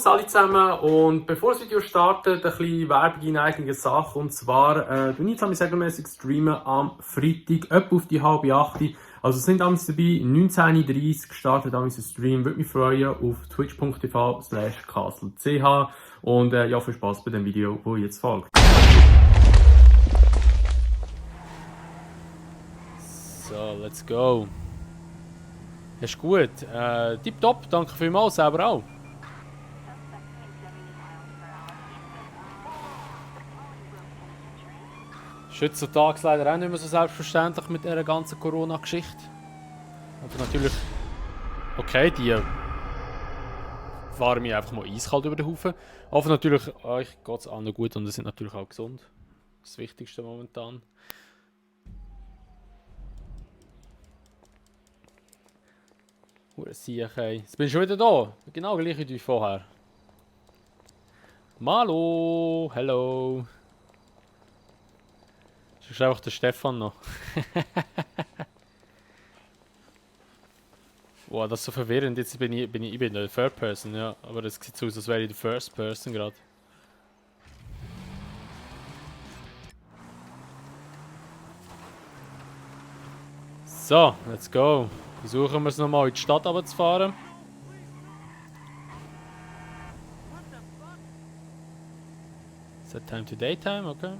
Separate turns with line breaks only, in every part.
Servus alle zusammen und bevor das Video startet, ein bisschen Werbung in eigener Sache und zwar tue ich jetzt regelmäßig streamen am Freitag, etwa auf die 7:30. Also es sind damals dabei, 19:30 gestartet am Stream, würde mich freuen auf twitch.tv/castle.ch und ja, viel Spaß bei dem Video, das jetzt folgt. So, let's go. Ist gut. Tipptopp, danke vielmals, selber auch. Ist heutzutage leider auch nicht mehr so selbstverständlich mit dieser ganzen Corona-Geschichte. Aber natürlich, okay, die fahren mir einfach mal eiskalt über den Haufen. Aber natürlich, euch geht es allen gut und sie sind natürlich auch gesund. Das Wichtigste momentan. Jetzt bin ich schon wieder da. Genau gleich wie vorher. Malo, hello. Das ist einfach der Stefan noch. Wow, das ist so verwirrend. Jetzt bin ich der Third Person, ja. Aber das sieht so aus, als wäre ich der First Person gerade. So, let's go. Versuchen wir es nochmal in die Stadt runterzufahren. Set time to daytime, okay.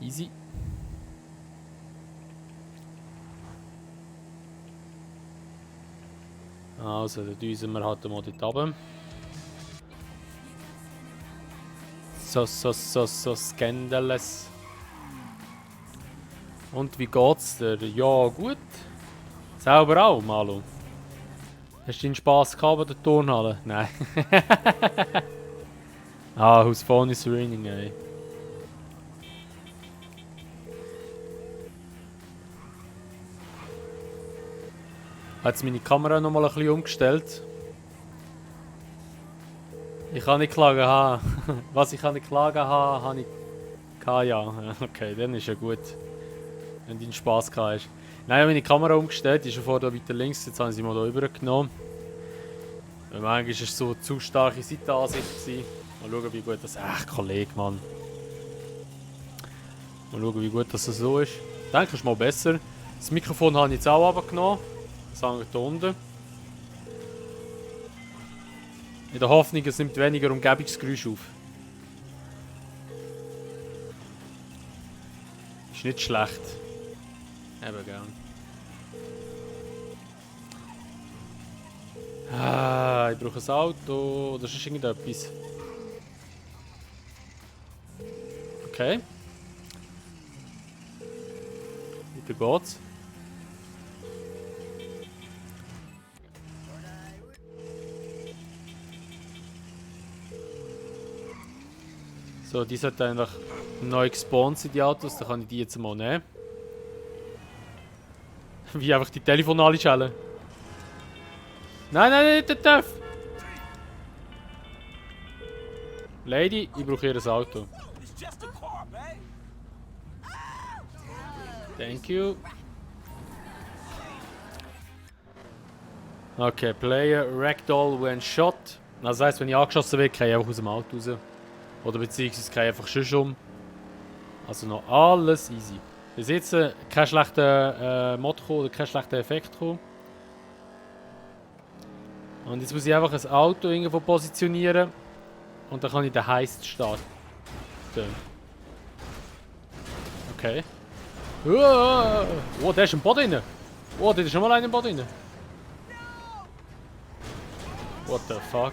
Easy. Also, dann düsen wir halt mal dort runter. So, scandalous. Und wie geht's dir? Ja, gut. Selber auch, Malo. Hast du deinen Spass gehabt bei der Turnhalle? Nein. Whose phone is ringing, ey. Ich habe jetzt meine Kamera noch mal ein bisschen umgestellt. Ich kann nicht klagen haben. Was ich kann nicht klagen haben, habe ich ja. Okay, dann ist ja gut. Wenn du den Spass gehabt hast. Nein, ich habe meine Kamera umgestellt, die ist schon vorher weiter links, jetzt habe ich sie mal hier rübergenommen. Weil manchmal war es so zu starke Seitenansicht. Mal schauen, wie gut das... Ach, Kollege, Mann. Mal schauen, wie gut das so ist. Ich denke, es ist mal besser. Das Mikrofon habe ich jetzt auch runtergenommen. Das hängt hier unten. In der Hoffnung, es nimmt weniger Umgebungsgeräusche auf. Ist nicht schlecht. Eben gern. Ich brauche ein Auto oder ist irgendetwas. Okay. Weiter geht's. So, die sollten einfach neu gespawnt sein, die Autos. Dann kann ich die jetzt mal nehmen. Wie einfach die Telefonale schellen. Nein, nicht der Töff! Lady, ich brauche ihr Auto. Thank you. Okay, Player Ragdoll when shot. Das heisst, wenn ich angeschossen werde, kann ich einfach aus dem Auto raus. Oder beziehungsweise kann ich einfach schon um. Also noch alles easy. Bis jetzt kein schlechter Mod oder kein schlechter Effekt gekommen. Und jetzt muss ich einfach ein Auto irgendwo positionieren. Und dann kann ich den Heist starten. Okay. Oh, der ist im Boden drin. Oh, der ist schon mal einer im Boden drin. What the fuck?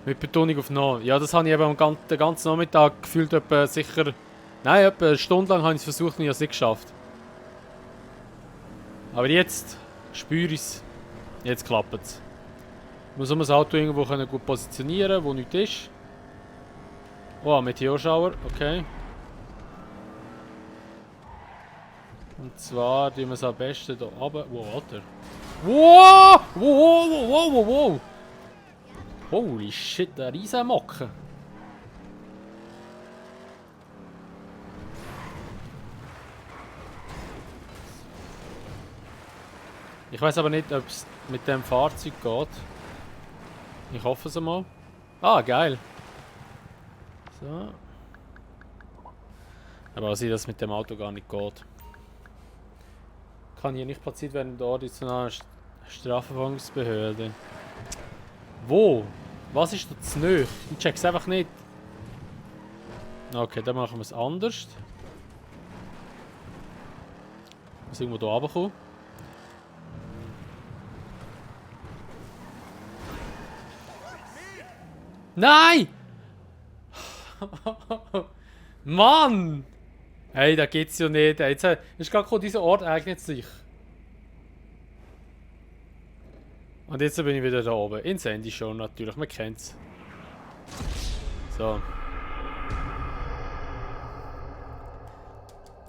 Mit Betonung auf noch. Ja, das habe ich eben den ganzen Nachmittag gefühlt etwa sicher... Nein, etwa eine Stunde lang habe ich es versucht und ich habe es nicht geschafft. Aber jetzt spüre ich es. Jetzt klappt es. Ich muss das Auto irgendwo gut positionieren, wo nichts ist. Oh, Meteorschauer, okay. Und zwar tun wir es am besten hier runter. Wow, Alter. Wow! Wow! Holy shit, der Riesenmocken. Ich weiß aber nicht, ob es mit dem Fahrzeug geht. Ich hoffe es mal. Ah, geil. So. Aber auch sein, dass es mit dem Auto gar nicht geht. Kann hier nicht platziert werden, dort ist so eine Strafverfolgungsbehörde. Wo? Was ist da zu nahe? Ich check's einfach nicht. Okay, dann machen wir es anders. Wir müssen irgendwo hier runterkommen. Nein! Mann! Hey, da geht's ja nicht. Jetzt ist gerade dieser Ort eignet sich. Und jetzt bin ich wieder da oben. In Sandy schon natürlich, man kennt's. So.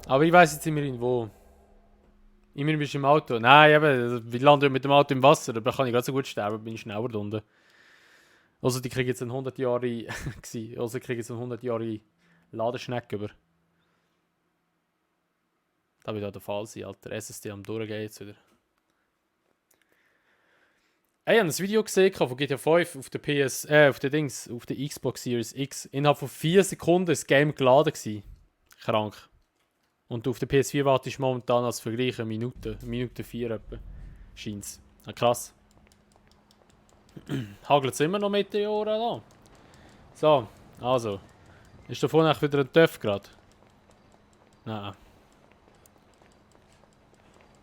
Aber ich weiss jetzt immerhin wo. Immerhin bist du im Auto. Nein, eben, wir landen mit dem Auto im Wasser, da kann ich ganz so gut sterben, bin ich schneller da unten. Also die kriegen jetzt einen 100 Jahre also kriegen jetzt einen 100 Jahre Ladeschneck über. Da wird auch der Fall sein, Alter. SSD am Durchgehen jetzt wieder. Ey, ich habe ein Video gesehen von GTA 5 auf der auf der Xbox Series X. Innerhalb von 4 Sekunden ist das Game geladen gewesen. Krank. Und auf der PS4 wartest du momentan als Vergleich eine Minute 4 etwa. Scheint's. Ja, krass. Hagelt es immer noch Meteoren da? So, also. Ist da vorne wieder ein TÜV gerade? Nein.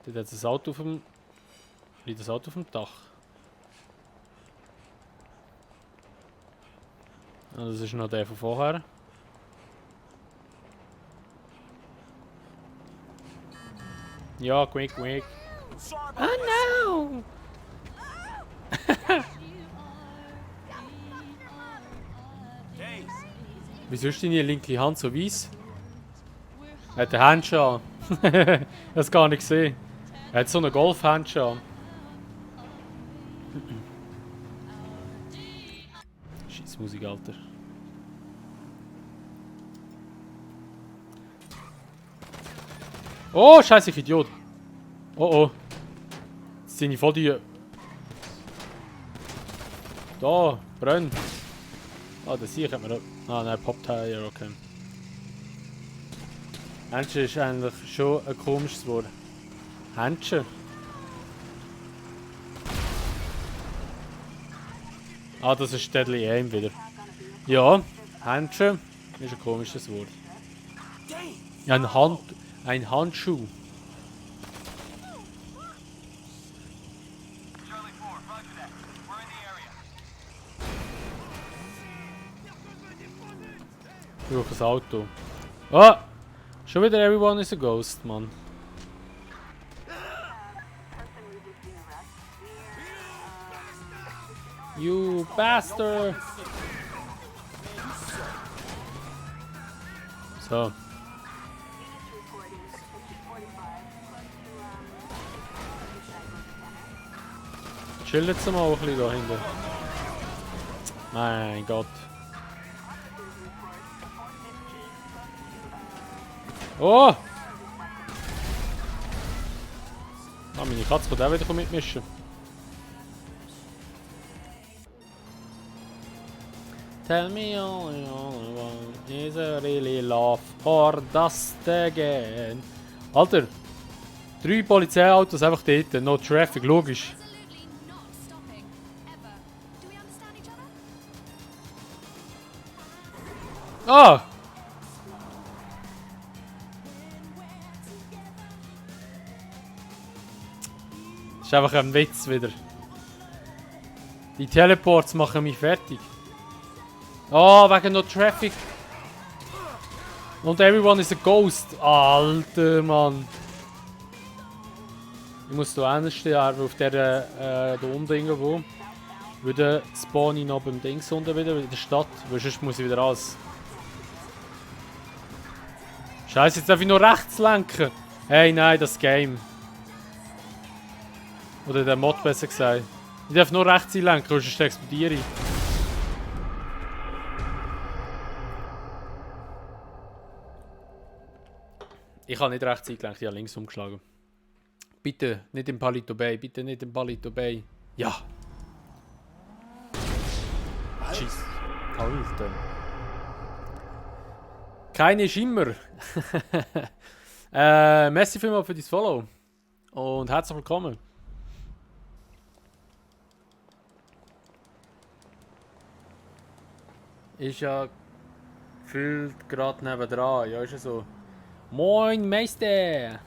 Dort hat das Auto auf dem... Liegt das Auto auf dem Dach? Ah, das ist noch der von vorher. Ja, quick. Oh no! Wieso ist deine linke Hand so weiss? Er hat eine Handschuhe an. Das gar nicht gesehen. Er hat so eine Golf-Handschuhe an. Scheiß Musik, Alter. Oh, scheiße, ich Idiot. Oh. Jetzt sind ich voll die... Da, brennt. Ah, das hier hat man... Ah, nein, Pop-Tire, okay. Händchen ist eigentlich schon ein komisches Wort. Händchen? Ah, das ist Deadly Aim wieder. Ja, Händchen ist ein komisches Wort. Ein Handschuh. Ich brauche ein Auto. Ah! Schon wieder everyone is a ghost, Mann. You bastard! So. Chill jetzt mal ein bisschen da hinten. Mein Gott. Oh! Ah, meine Katze kann auch wieder mitmischen. Tell me all you want. Is it really love or dust again? Alter! 3 Polizeiautos einfach dort, no traffic, logisch. Ah! Das ist einfach ein Witz wieder. Die Teleports machen mich fertig. Oh, wegen noch Traffic. Und everyone is a ghost. Alter Mann. Ich muss da hinten stehen, auf der da unten irgendwo. Weil dann spawn ich noch beim Dings unten wieder, in der Stadt. Weil sonst muss ich wieder alles. Scheiße, jetzt darf ich nur rechts lenken. Hey, nein, das Game. Oder der Mod besser gesagt. Ich darf nur rechts lenken, sonst explodiere ich. Ich habe nicht rechts eingelenkt, ich habe links umgeschlagen. Bitte, nicht im Palito Bay. Bitte nicht im Palito Bay. Ja. Tschüss. Alter. Keine Schimmer. Merci vielmals für dein Follow. Und herzlich willkommen. Ist ja gefühlt gerade nebendran. Ja, ist ja so. Moin, Meister!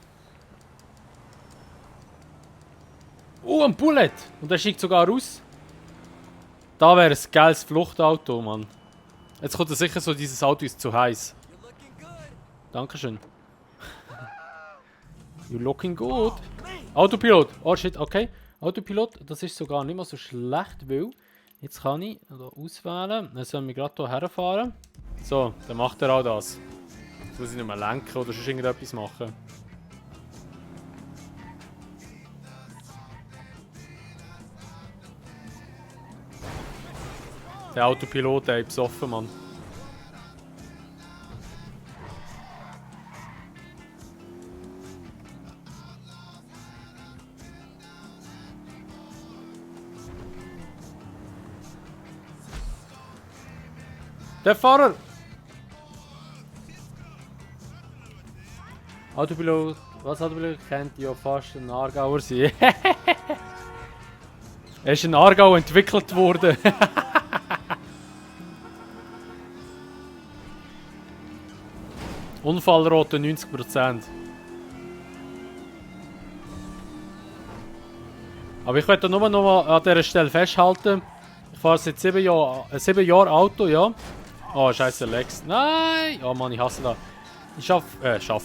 Ein Bullet! Und der schickt sogar raus. Da wäre ein geiles Fluchtauto, Mann. Jetzt kommt er sicher so, dieses Auto ist zu heiß. Dankeschön. You're looking good. Autopilot. Oh shit, okay. Autopilot, das ist sogar nicht mal so schlecht, weil jetzt kann ich hier auswählen. Dann sollen wir gerade hier herfahren. So, dann macht er auch das. Jetzt muss ich nicht mehr lenken oder sonst irgendetwas machen. Der Autopilot, der ist besoffen, Mann. Der Fahrer! Autopilot, was Autopilot kennt ja fast ein Aargauer sein. Er ist in Aargau entwickelt worden. Unfallrate 90%. Aber ich möchte nur noch mal an dieser Stelle festhalten. Ich fahre seit 7 Jahren Auto, ja. Oh, scheiße, Lex. Nein! Oh Mann, ich hasse das.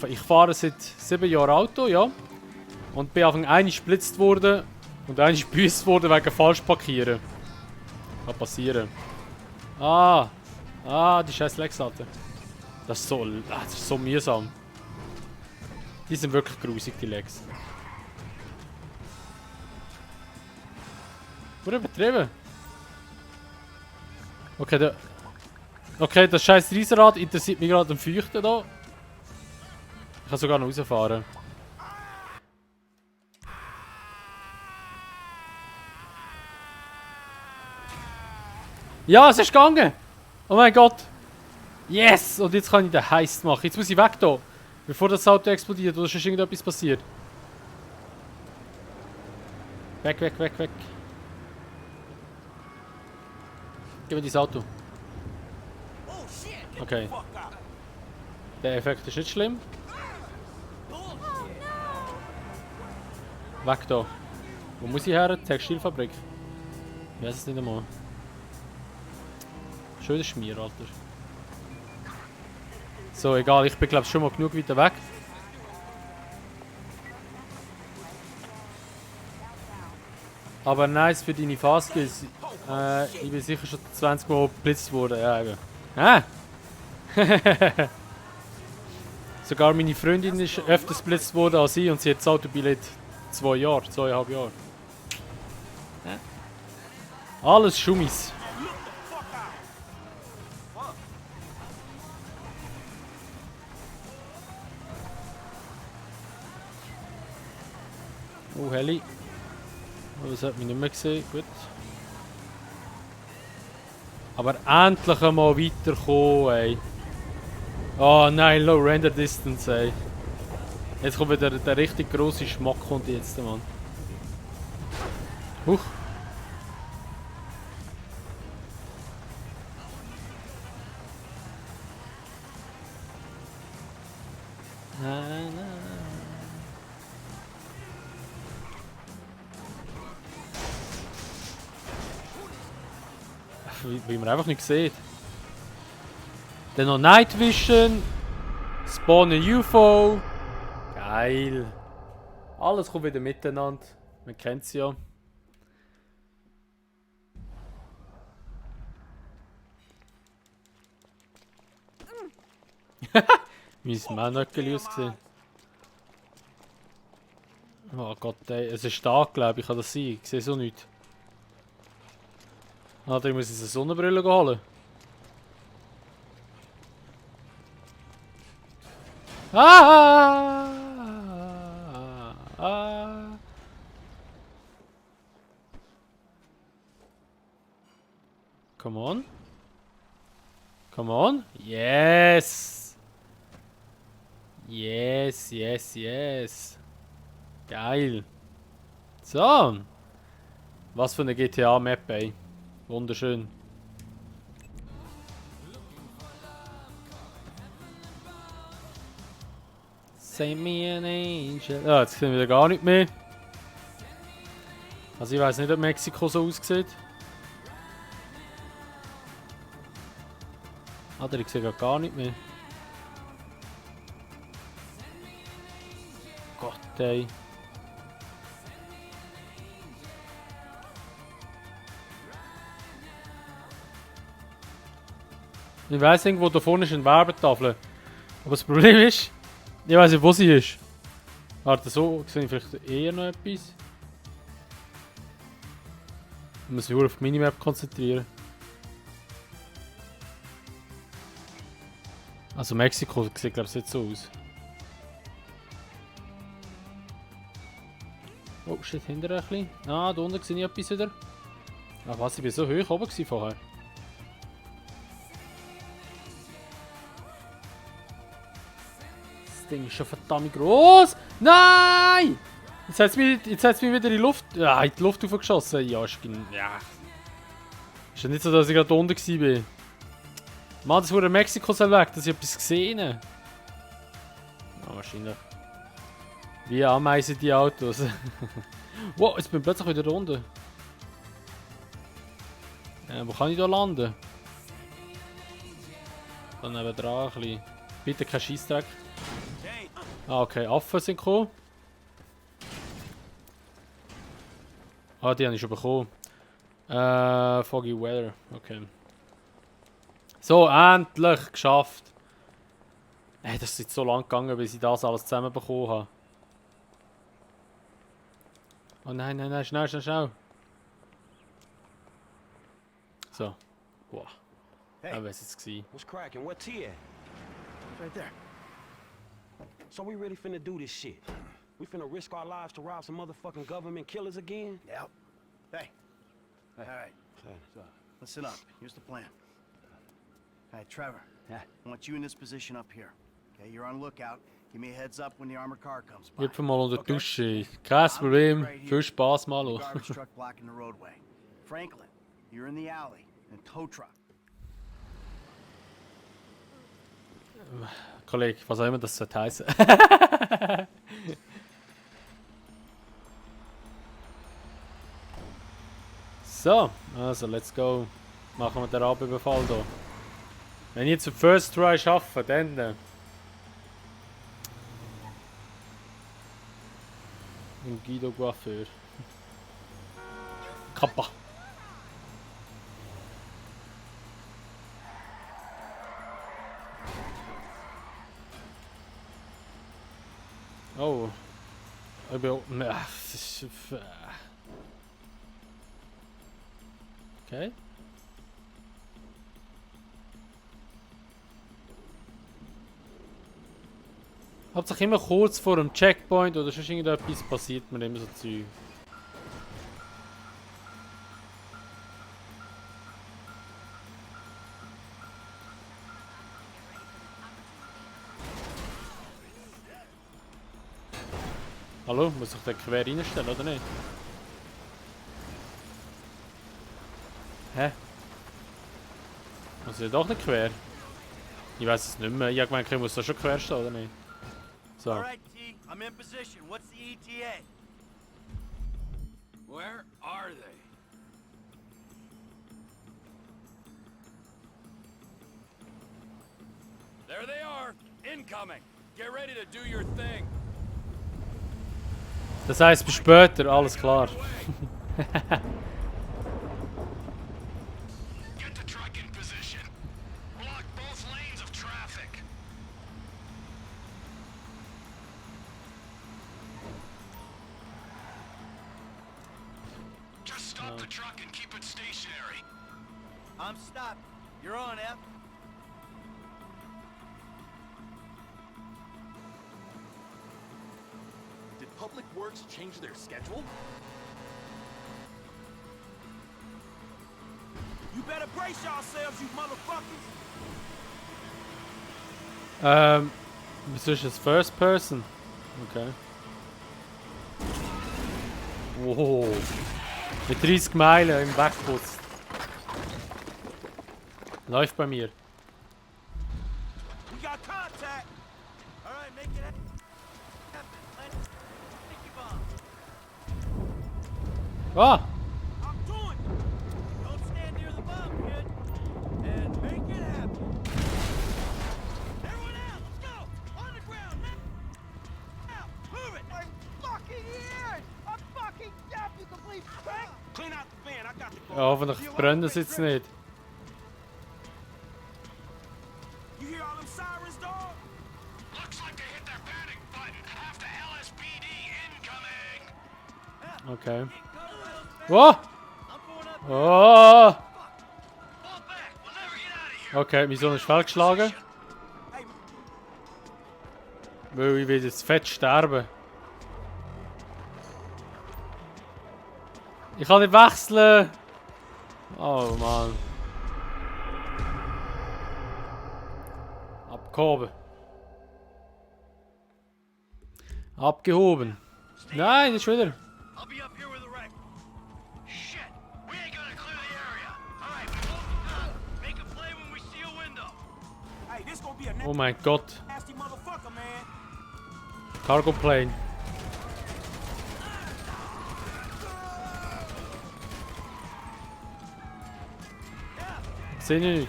Ich fahre seit 7 Jahren Auto, ja. Und bin auf einmal gesplitzt worden und einmal gebüßt worden wegen Falschparkieren. Kann passieren. Die scheiß Lex hatte. Das ist so mühsam. Die sind wirklich grusig, die Legs. Wurde übertrieben. Okay, das scheiß Riesenrad interessiert mich gerade am Feuchten da. Ich kann sogar noch rausfahren. Ja, es ist gegangen! Oh mein Gott! Yes! Und jetzt kann ich den Heist machen. Jetzt muss ich weg hier. Bevor das Auto explodiert oder schon irgendetwas passiert. Weg. Gib mir dieses Auto. Okay. Der Effekt ist nicht schlimm. Weg da. Wo muss ich her? Textilfabrik. Ich weiß es nicht einmal. Schöner Schmier, Alter. So, egal, ich bin glaube schon mal genug weiter weg. Aber nice für deine Fastskills. Ich bin sicher schon 20 Mal geblitzt worden. Ja, eben. Sogar meine Freundin ist öfters geblitzt worden als ich und sie hat das Autobillett 2,5 Jahre. Alles Schummis. Oh, Heli. Oh, das hat mich nicht mehr gesehen. Gut. Aber endlich einmal weiterkommen, ey. Oh nein, Low Render Distance, ey. Jetzt kommt wieder der richtig grosse Schmack kommt jetzt, Mann. Huch. Wie man einfach nicht sieht. Dann noch Night Vision. Spawn ein UFO. Geil. Alles kommt wieder miteinander. Man kennt es ja. Wie ist mein Nöckeli ausgesehen? Oh Gott, ey. Es ist stark, glaube ich. Kann das sein? Ich sehe so nichts. Ah, da muss ich eine Sonnenbrille holen. Ah! Come on. Come on. Yes. Yes, yes, yes. Geil. So. Was für eine GTA-Map, ey. Wunderschön. Say me an angel. Ah, jetzt sehen wir wieder gar nicht mehr. Also ich weiß nicht, ob Mexiko so aussieht. Oder ich sehe gar nicht mehr. Gott, ey. Ich weiss, irgendwo da vorne ist eine Werbetafel. Aber das Problem ist, ich weiß nicht, wo sie ist. Warte, so sehe ich vielleicht eher noch etwas. Ich muss mich nur auf die Minimap konzentrieren. Also Mexiko sieht glaube ich nicht so aus. Oh shit, hinterher ein bisschen. Ah, da unten sehe ich etwas wieder. Ach was, ich bin so hoch oben vorher. Das Ding ist schon verdammt groß. Nein! Jetzt hat es mich wieder in die Luft. Ja, in die Luft aufgeschossen. Ja, ist ja. Ist ja nicht so, dass ich gerade unten war. Mann, das wurde Mexiko soll weg, dass ich etwas gesehen habe. Ja, wahrscheinlich. Wie Ameisen die Autos. Wow, jetzt bin ich plötzlich wieder unten. Wo kann ich da landen? Dann neben dran ein bisschen. Bitte kein Scheissdreck. Ah, okay, Affen sind gekommen. Ah, die habe ich schon bekommen. Foggy Weather, okay. So, endlich geschafft. Hey, das ist jetzt so lang gegangen, bis ich das alles zusammen bekommen habe. Oh nein, nein, nein, schnell, schnell, schnell. So. Boah.
Hey,
Ah, was ist jetzt?
what's cracking? What's here?
Right there.
So we really finna do this shit? We finna risk our lives to rob some motherfucking government killers again?
Yep. Hey. All right.
So,
Listen up. Here's the plan. All right, Trevor.
Yeah.
I want you in this position up here. Okay, you're on lookout. Give me a heads up when the armored car comes by.
Hilf mir mal unter die Dusche. Kein Problem. Viel Spaß, Malo.
The garbage truck blocking the roadway. Franklin, you're in the alley. And tow truck.
Kollege, was auch immer das heißen. So, also let's go. Machen wir den Rabenbefall hier. Wenn ich jetzt den First Try schaffe, dann. Und Guido Coiffeur. Kappa. Oh. Ich bin. Ach, das ist. Okay. Hauptsache immer kurz vor dem Checkpoint oder sonst irgendetwas passiert mir immer so Zeug. Hallo, muss ich den quer reinstellen oder nicht? Hä? Muss ich doch nicht quer? Ich weiß es nicht mehr. Ich habe gemeint, ich muss da schon quer stehen oder nicht? So.
All right, T. I'm in position. What's the ETA?
Where are they? There they are! Incoming! Get ready to do your thing!
Das heisst, bis später, alles klar.
Get the truck in position! Block both lanes of traffic! Just stop the truck and keep it stationary.
I'm stopped. You're on, F.
Did Public Works change their schedule?
You
better brace yourselves, you motherfuckers.
Wieso ist das First Person? Okay. Wow. Mit 30 Meilen im Backputz. Läuft bei mir.
We got contact.
All right, make it happen. Plant sticky bomb.
Ah!
I'm doing it.
Don't stand near the bomb, kid. And make it happen. Everyone out! Let's go! On the ground! Now! Move it! I'm fucking here! I'm fucking deaf, you complete prick!
Clean out the van. I got the
Ja, hoffentlich brennt es jetzt nicht.
You hear all them sirens, dog?
Looks like they hit their panic button. Half the LSPD incoming.
Okay.
Get covered by those
Oh!
I'm going up.
Oh!
Fall back! We'll never get out of here!
Okay, wieso ist fehlgeschlagen?
Hey,
Weil ich will jetzt fett sterben. Ich kann nicht wechseln! Oh Mann. Abgehoben. Abgehoben. Nein, das ist wieder.
I'll be up here with a rifle. Shit! We ain't gonna clear the area. All right, we hold the top. Make a play when we see a window.
hey, this gonna be a
Oh mein Gott.
nasty motherfucker, man.
Cargo plane. Sehe ich nicht.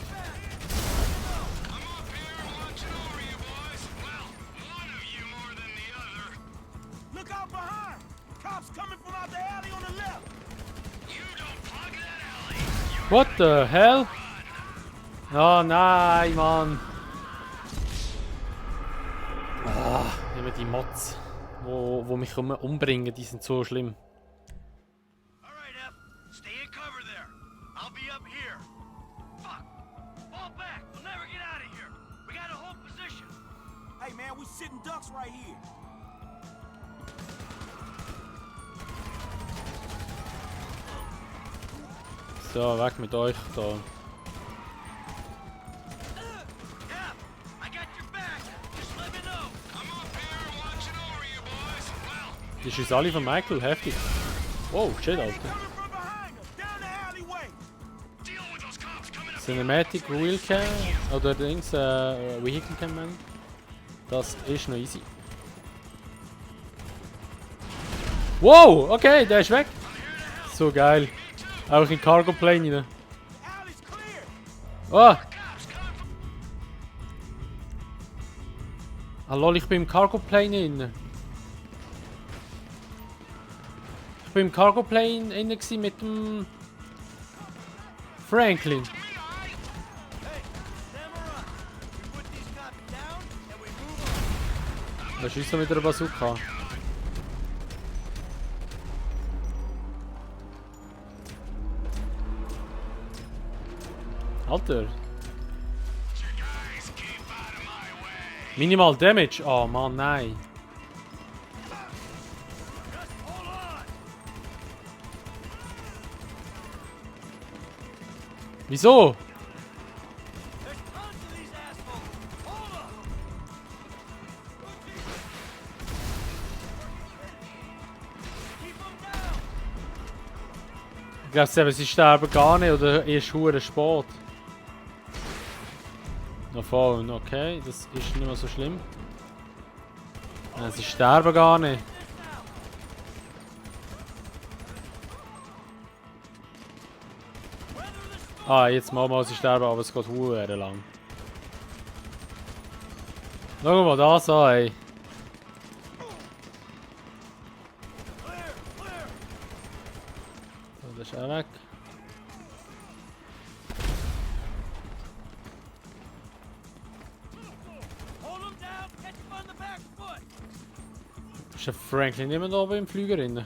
I'm up here watching over you boys. Well, one of you more than the other.
Look out behind. Cops coming from out the alley on the left.
You don't plug that alley.
What the hell? Oh nein, Mann. Ah, immer die Mods, wo mich umbringen, die sind so schlimm.
All right, F. Stay in cover there. I'll be up here. Fuck! Fall back. We'll never get out of here. We gotta hold position.
Hey, man, we sitting ducks right here.
So, weg mit euch da.
F. I got your back. Just let me know.
I'm up here watching over you boys. Well,
Die schießen alle von Michael, heftig. Oh, shit,
They
Alter.
coming from behind us, down the alleyway.
deal with those cops coming up.
Cinematic Wheel Cam oder Dings, Vehicle Cam, meine ich. Das ist noch easy. Wow, okay, der ist weg. So geil. Auch in Cargo Plane rein.
The alley's clear.
Oh! Hallo, ich bin im Cargo Plane rein. Ich bin im Cargo Plane rein gewesen mit dem Franklin.
Hey, Samurai. We put these cops down and we move on.
Da schießt er mit einer Bazooka. Alter.
Guys, keep out of my way.
Minimal Damage. Oh Mann, nein.
Just hold on.
Wieso?
There's tons of these assholes. Hold up. Keep them down.
Ich glaube, sie sterben gar nicht oder erst hure spät. Noch voll, okay, das ist nicht mehr so schlimm. Sie sterben gar nicht. Ah, jetzt mal sie sterben, aber es geht hure lang. Schau mal das an, ey.
Clear, clear.
So, das ist auch weg.
Hold them down. Catch them on the back foot.
Ist der Franklin immer noch oben im Flüger drin?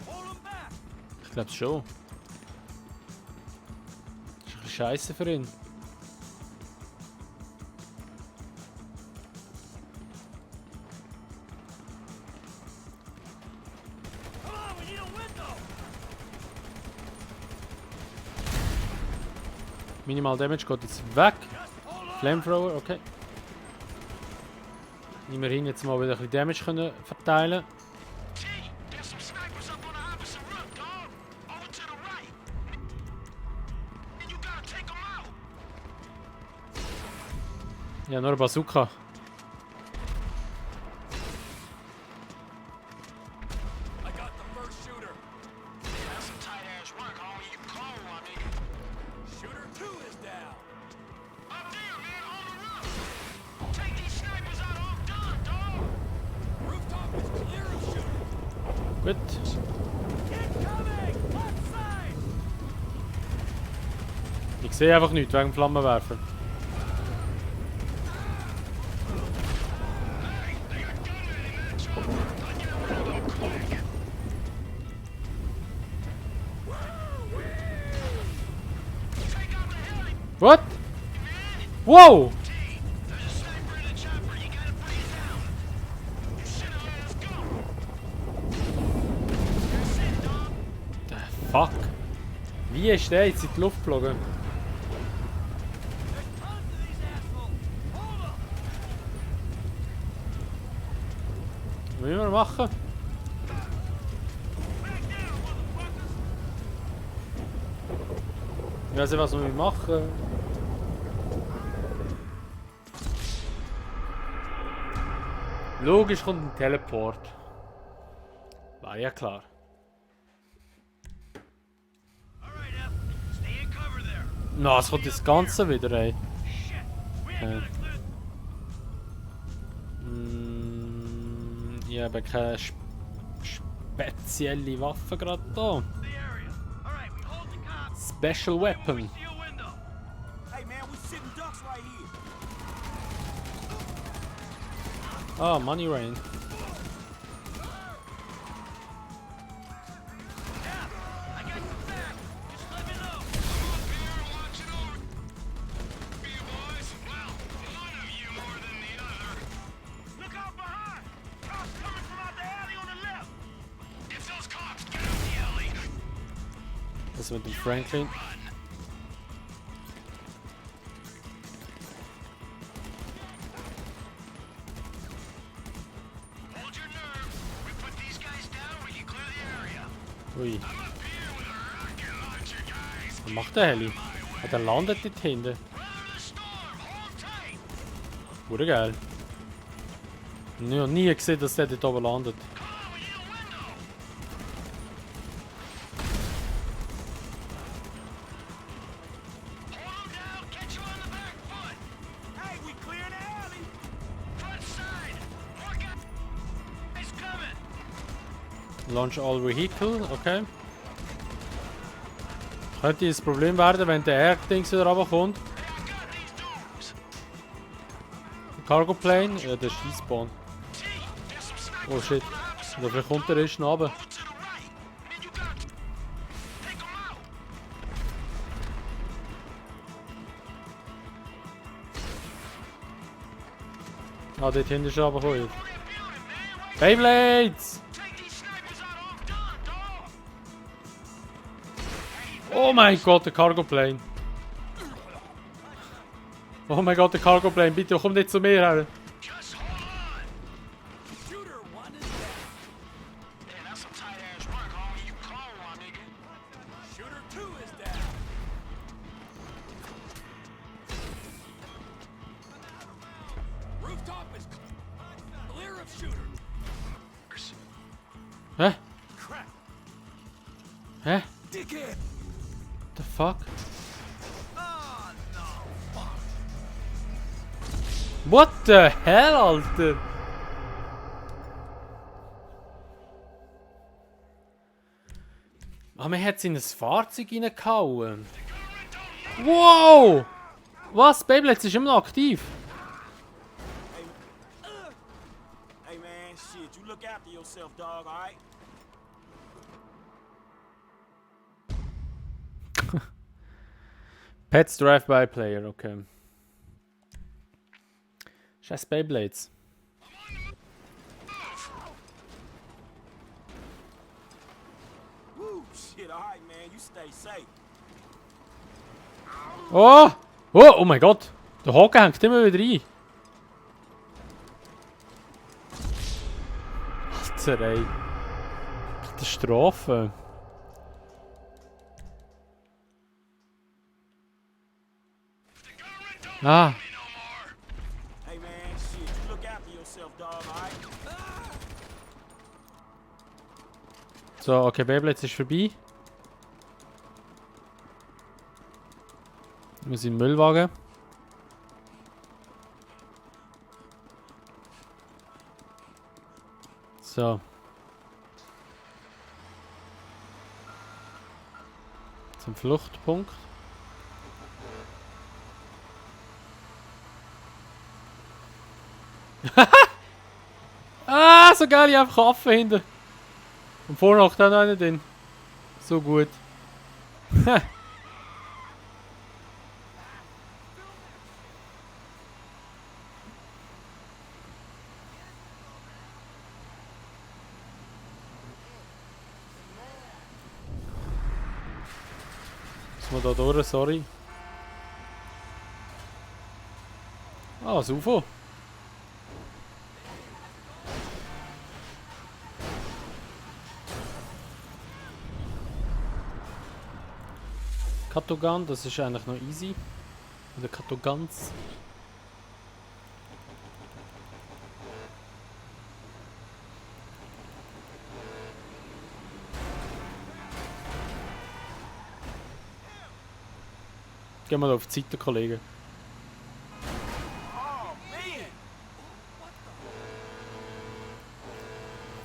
Hold them back.
Ich glaube schon. Das ist ein bisschen scheiße für ihn.
Come on, we need a window.
Minimal Damage geht jetzt weg. Flamethrower, okay. Immerhin jetzt mal wieder ein bisschen Damage können verteilen.
T, there's some snipers up on the opposite roof, dog. Over to the right. And you gotta take them out.
Ja, nur eine Bazooka.
I got the first shooter. That's some tight ass work, homie. You call on me. Shooter 2 is down. Up there, man, on the roof. Take these snipers out. I'm done, dog. Rooftop is clear of shooter.
Gut.
Incoming! Left side!
Ich sehe einfach nichts wegen dem Flammenwerfer. What? Wow!
There's a sniper in the chopper. You gotta bring it down. You should have let us go. That's it, dog.
The fuck? Wie ist der jetzt in die Luft geflogen?
There's tons of these assholes. Hold up.
Was müssen wir machen?
Back down, motherfuckers.
Ich weiß nicht, was wir machen. Logisch kommt ein Teleport. War ja klar.
All right, F. Stay in cover there.
Na, es kommt das Ganze wieder, ey.
Shit. We ain't gonna clear
Ich habe keine spezielle Waffe gerade da.
the area. All right, we hold the cops.
Special Weapon.
See a window.
Hey man, we sitting ducks right here.
Ah, Money Rain.
Yeah, I got your back. Just let me know.
Up here, watching over you boys. Well, one of you more than the other.
Look out behind. Cops coming from out the alley on the left.
It's those cops. Get out the alley.
Das mit dem Franklin.
Hold your nerve. We put these guys down, we can clear the area.
Ui.
I'm up here with a rocket launcher, guys.
Was macht der Heli? Ah, der landet dort hinten.
Weather the storm. Hold tight.
Wurde geil. Ich habe noch nie gesehen, dass der dort oben landet.
Come on, we need a window. Hold 'em down. Get you on the back foot.
Hey, we clear the alley.
Front side. More guys coming.
Launch all vehicle, okay. Könnte das Problem werden, wenn der Air-Dings wieder runterkommt.
Hey, I got these dudes.
Cargo Plane, ja, der ist Respawn.
T, there's some snipers
Oh shit.
on the opposite
Oder vielleicht kommt der erst noch runter.
over to the right. Man, you got take them out.
Ah, dort hinten ist er runtergekommen.
Over that building, man. Wait,
Beyblades!
take these snipers out. I'm done, dog.
Oh mein Gott, der Cargo Plane. Oh mein Gott, der Cargo Plane, bitte komm nicht zu mir her.
Just hold on. Shooter 1 is down. Yeah, that's some tight ass work, homie. You call on, nigga. Shooter 2 is down. Rooftop is clear of shooters.
Hä?
Crap.
Hä?
Dickhead.
The fuck?
Oh, no.
What the hell, Alter? Ah, man hat es in ein Fahrzeug reingehauen. Wow! Was? Beyblades ist immer noch aktiv.
Hey man, shit, you look after yourself, dog, alright?
Pets Drive-By Player, okay. Scheiß Beyblades.
Woo, shit, alright, man, you stay safe.
Oh! Oh, oh mein Gott! Der Haken hängt immer wieder rein. Alter, ey. Katastrophe. Ah.
Hey man, shit, you look after yourself, dog, alright?
So, okay, Beyblade ist vorbei. Ich muss in den Müllwagen. So. Zum Fluchtpunkt. Ah, so geil, ich habe einfach Affen hinten. Und vorne auch dann einer drin. So gut. Muss man da durch, sorry. Ah, das UFO. Katogan, das ist eigentlich noch easy. Oder Katogans. Gehen wir auf die Seite, Kollegen.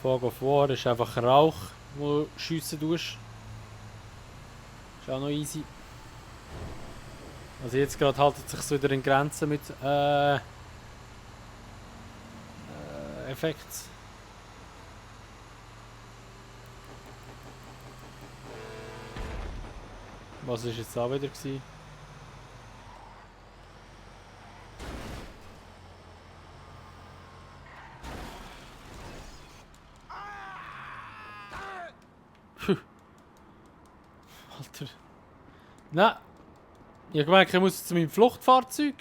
Fog of War ist einfach Rauch, wo du schiessen tust. Ist auch noch easy. Also jetzt gerade haltet es sich wieder in Grenzen mit Effekts. Was ist jetzt da wieder gewesen? Puh. Alter. Nein. Ich habe gemerkt, ich muss zu meinem Fluchtfahrzeug.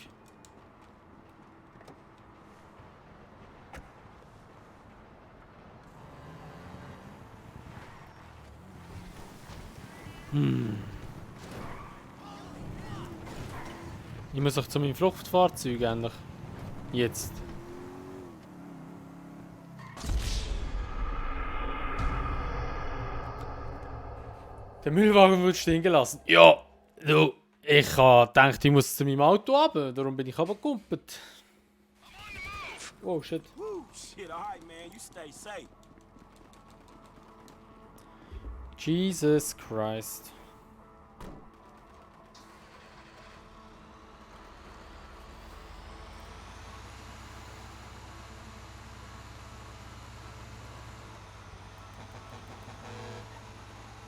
Ich muss auch zu meinem Fluchtfahrzeug endlich. Jetzt. Der Müllwagen wird stehen gelassen. Ja, du. Ich habe gedacht, ich muss zu meinem Auto runter. Darum bin ich runtergekumpelt. Oh shit.
Woo, shit, alright, man, you stay safe.
Jesus Christ.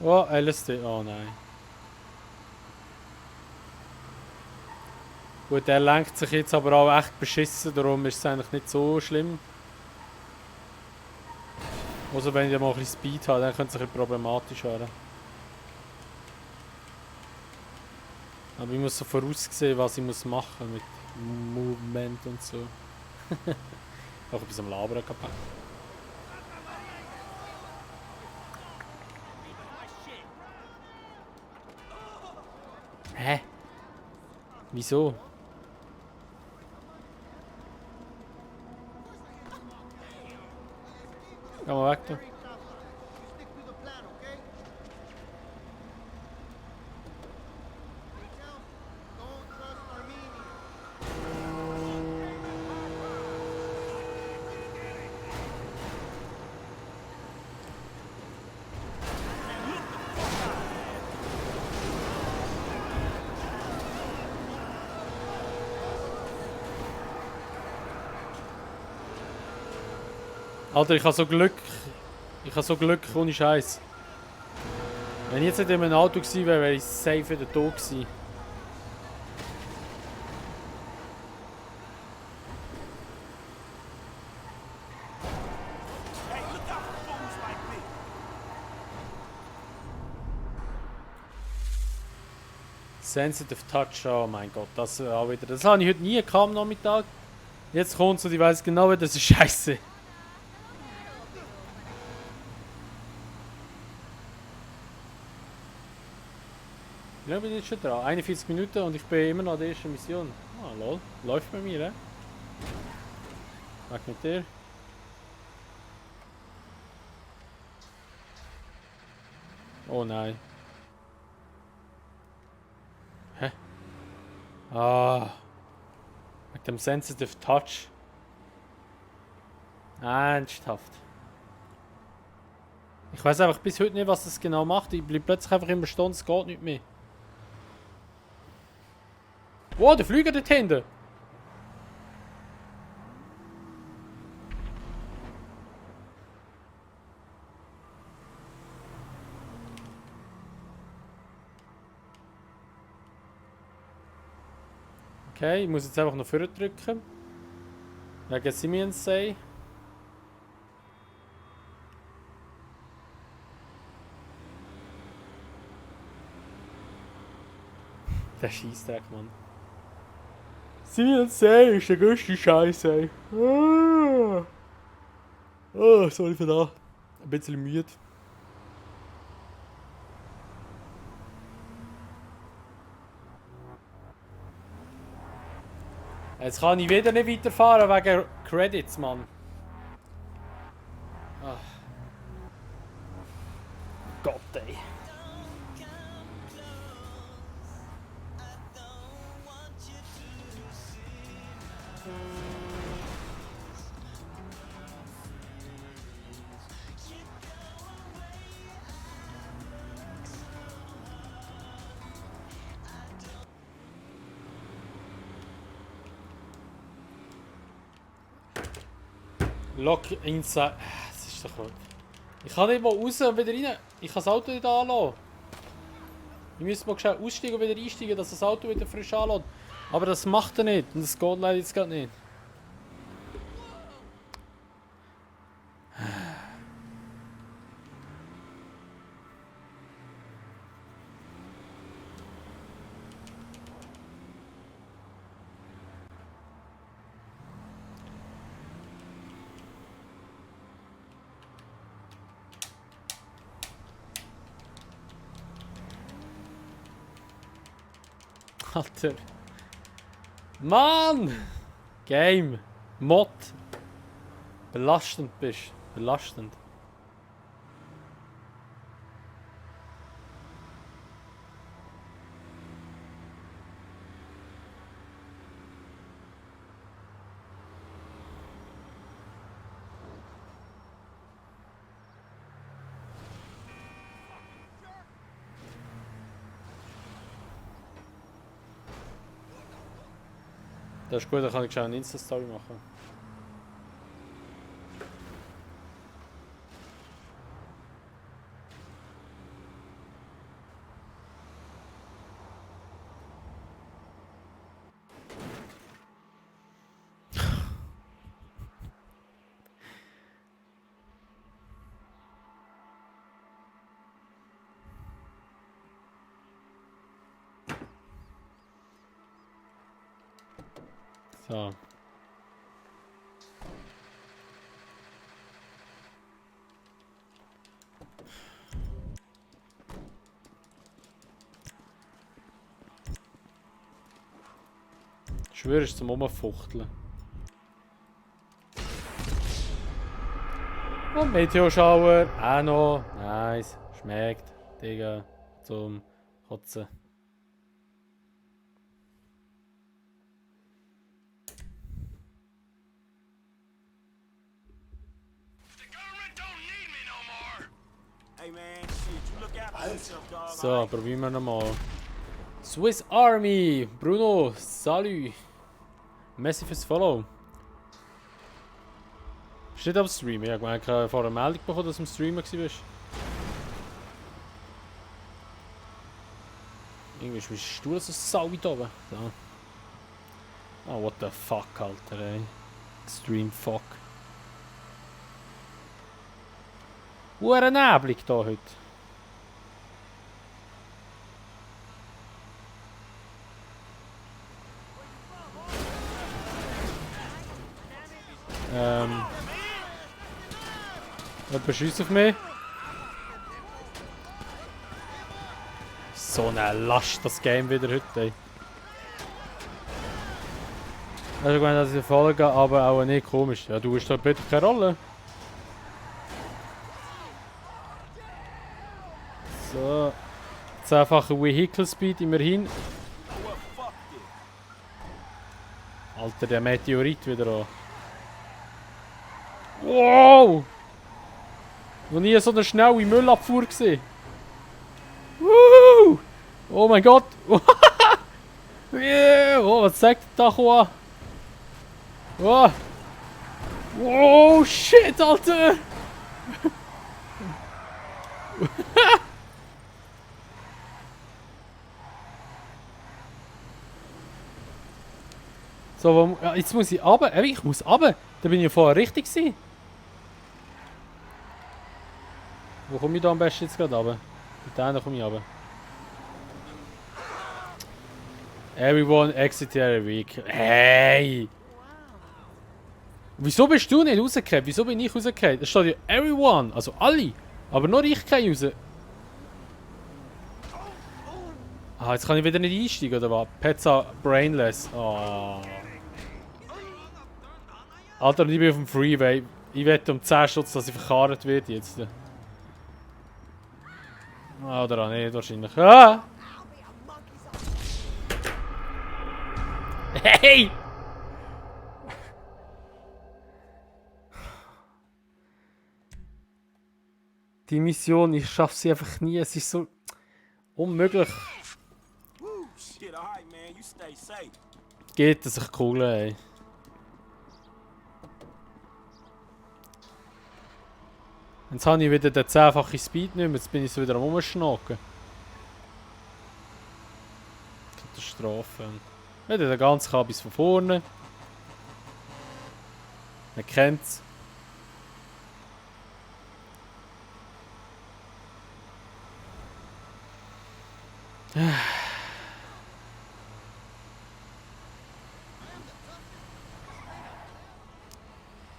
Oh, LSD. Oh nein. Gut, er lenkt sich jetzt aber auch echt beschissen, darum ist es eigentlich nicht so schlimm. Also wenn ich mal ein bisschen Speed habe, dann könnte es ein bisschen problematisch werden. Aber ich muss so voraussehen, was ich muss machen mit Movement und so. Auch ein bisschen am Labern kaputt. Hä? Wieso? Geh mal weg da. Alter, ich habe so Glück. Ich habe so Glück, ohne Scheiß. Wenn ich jetzt nicht in einem Auto gewesen wäre, wäre ich safe wieder tot gewesen.
Hey, look out for fools like me.
Sensitive Touch, oh mein Gott, das auch wieder. Das habe ich heute nie gehabt am Nachmittag. Jetzt kommt und ich weiß genau, das ist scheiße. Wie lange bin ich jetzt schon dran? 41 Minuten und ich bin immer noch an der ersten Mission. Ah, lol. Läuft bei mir, Weg mit dir. Oh nein. Hä? Ah. Mit dem Sensitive Touch. Ernsthaft. Ich weiß einfach bis heute nicht, was das genau macht. Ich bleibe plötzlich einfach immer stehen, es geht nicht mehr. Wow, der Flüger dort hinten! Okay, ich muss jetzt einfach noch vorne drücken. Wegen Simeons Say. Der Scheissdreck, Mann. Simeons Say ist der größte Scheiß, ey. Oh, sorry für das. Ein bisschen müde. Jetzt kann ich wieder nicht weiterfahren wegen Credits, Mann. Ach. Gott, ey. Lock inside. Das ist doch gut. Ich kann nicht mal raus und wieder rein. Ich kann das Auto nicht anlassen. Ich müsste mal schnell aussteigen und wieder einsteigen, dass das Auto wieder frisch anlässt. Aber das macht er nicht. Und das geht leider jetzt gerade nicht. Alter. Mann! Game. Mod. Belastend bist. Belastend. Das ist gut, dann kann ich schon eine Insta-Story machen. So. Ich schwöre, es ist zum Rumfuchteln. Und Meteorschauer, auch noch. Nice. Schmeckt, Digga. Zum Kotzen. So, probieren wir nochmal. Swiss Army! Bruno, salut! Merci fürs Follow. Bist du nicht am Stream? Ich habe vorher eine Meldung bekommen, dass du am Streamen warst. Irgendwie ist mein Stuhl so sauber da oben. So. Oh, what the fuck, Alter, ey. Extreme fuck. Hure neblig da heute. Jemand schießt auf mich. So eine Last, das Game wieder heute, ey. Ich habe gemeint, dass ich folge, aber auch nicht komisch. Ja, du hast da bitte keine Rolle. So. 10-fache Vehicle Speed immerhin. Alter, der Meteorit wieder an. Wow! Noch nie so eine schnelle Müllabfuhr gesehen. Woo! Oh mein Gott! Yeah! Oh, was sagt der da? Oh! Oh shit, Alter! So, ja, jetzt muss ich runter. Ich muss runter. Da bin ich ja vorher richtig gewesen. Wo komme ich da am besten jetzt gerade runter? Mit denen komme ich runter. Everyone exit their week. Hey! Wieso bist du nicht rausgekehrt? Wieso bin ich rausgekehrt? Es steht ja everyone, also alle. Aber nur ich kann raus. Ah, jetzt kann ich wieder nicht einsteigen, oder was? Pezza brainless. Oh. Alter, ich bin auf dem Freeway. Ich wette um 10 Stutz, dass ich verkarrt wird jetzt. Ah, oder auch nicht, wahrscheinlich. Ah! Hey! Die Mission, ich schaffe sie einfach nie. Es ist so unmöglich.
Shit, alright, man. You stay safe.
Geht es sich cool, ey. Jetzt habe ich wieder den 10-fachen Speed nicht mehr. Jetzt bin ich so wieder am Rumschnacken. Katastrophe. Wieder den ganzen Kabis von vorne. Man kennt es.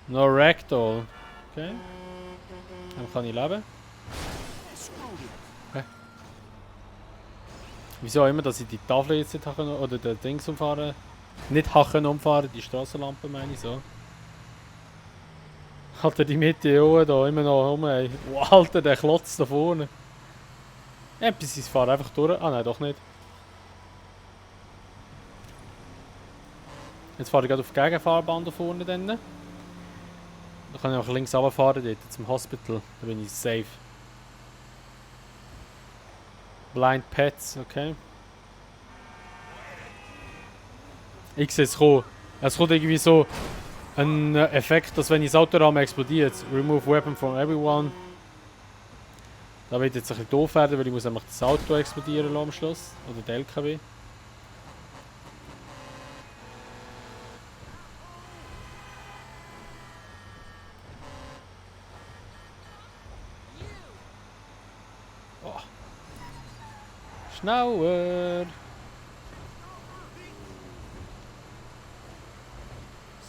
No Ragdoll. Okay. Dann kann ich leben. Okay. Wieso auch immer, dass ich die Tafel jetzt nicht hacken oder den Dings umfahren. Nicht hacken umfahren, die Strassenlampe meine ich so. Alter, die Meteoren da immer noch rum, ey. Wow, Alter, der Klotz da vorne. Ja, bis ich fahre einfach durch. Ah nein, doch nicht. Jetzt fahre ich gerade auf die Gegenfahrbahn da vorne. Dann. Da kann ich auch links runterfahren dort zum Hospital. Da bin ich safe. Blind Pets, okay. Ich sehe es kommen. Es kommt irgendwie so ein Effekt, dass wenn ich das Autorahmen explodiert, remove weapon from everyone. Da wird jetzt ein bisschen doof werden, weil ich muss einfach das Auto explodieren lassen am Schluss. Oder der LKW. Oh. Schneller!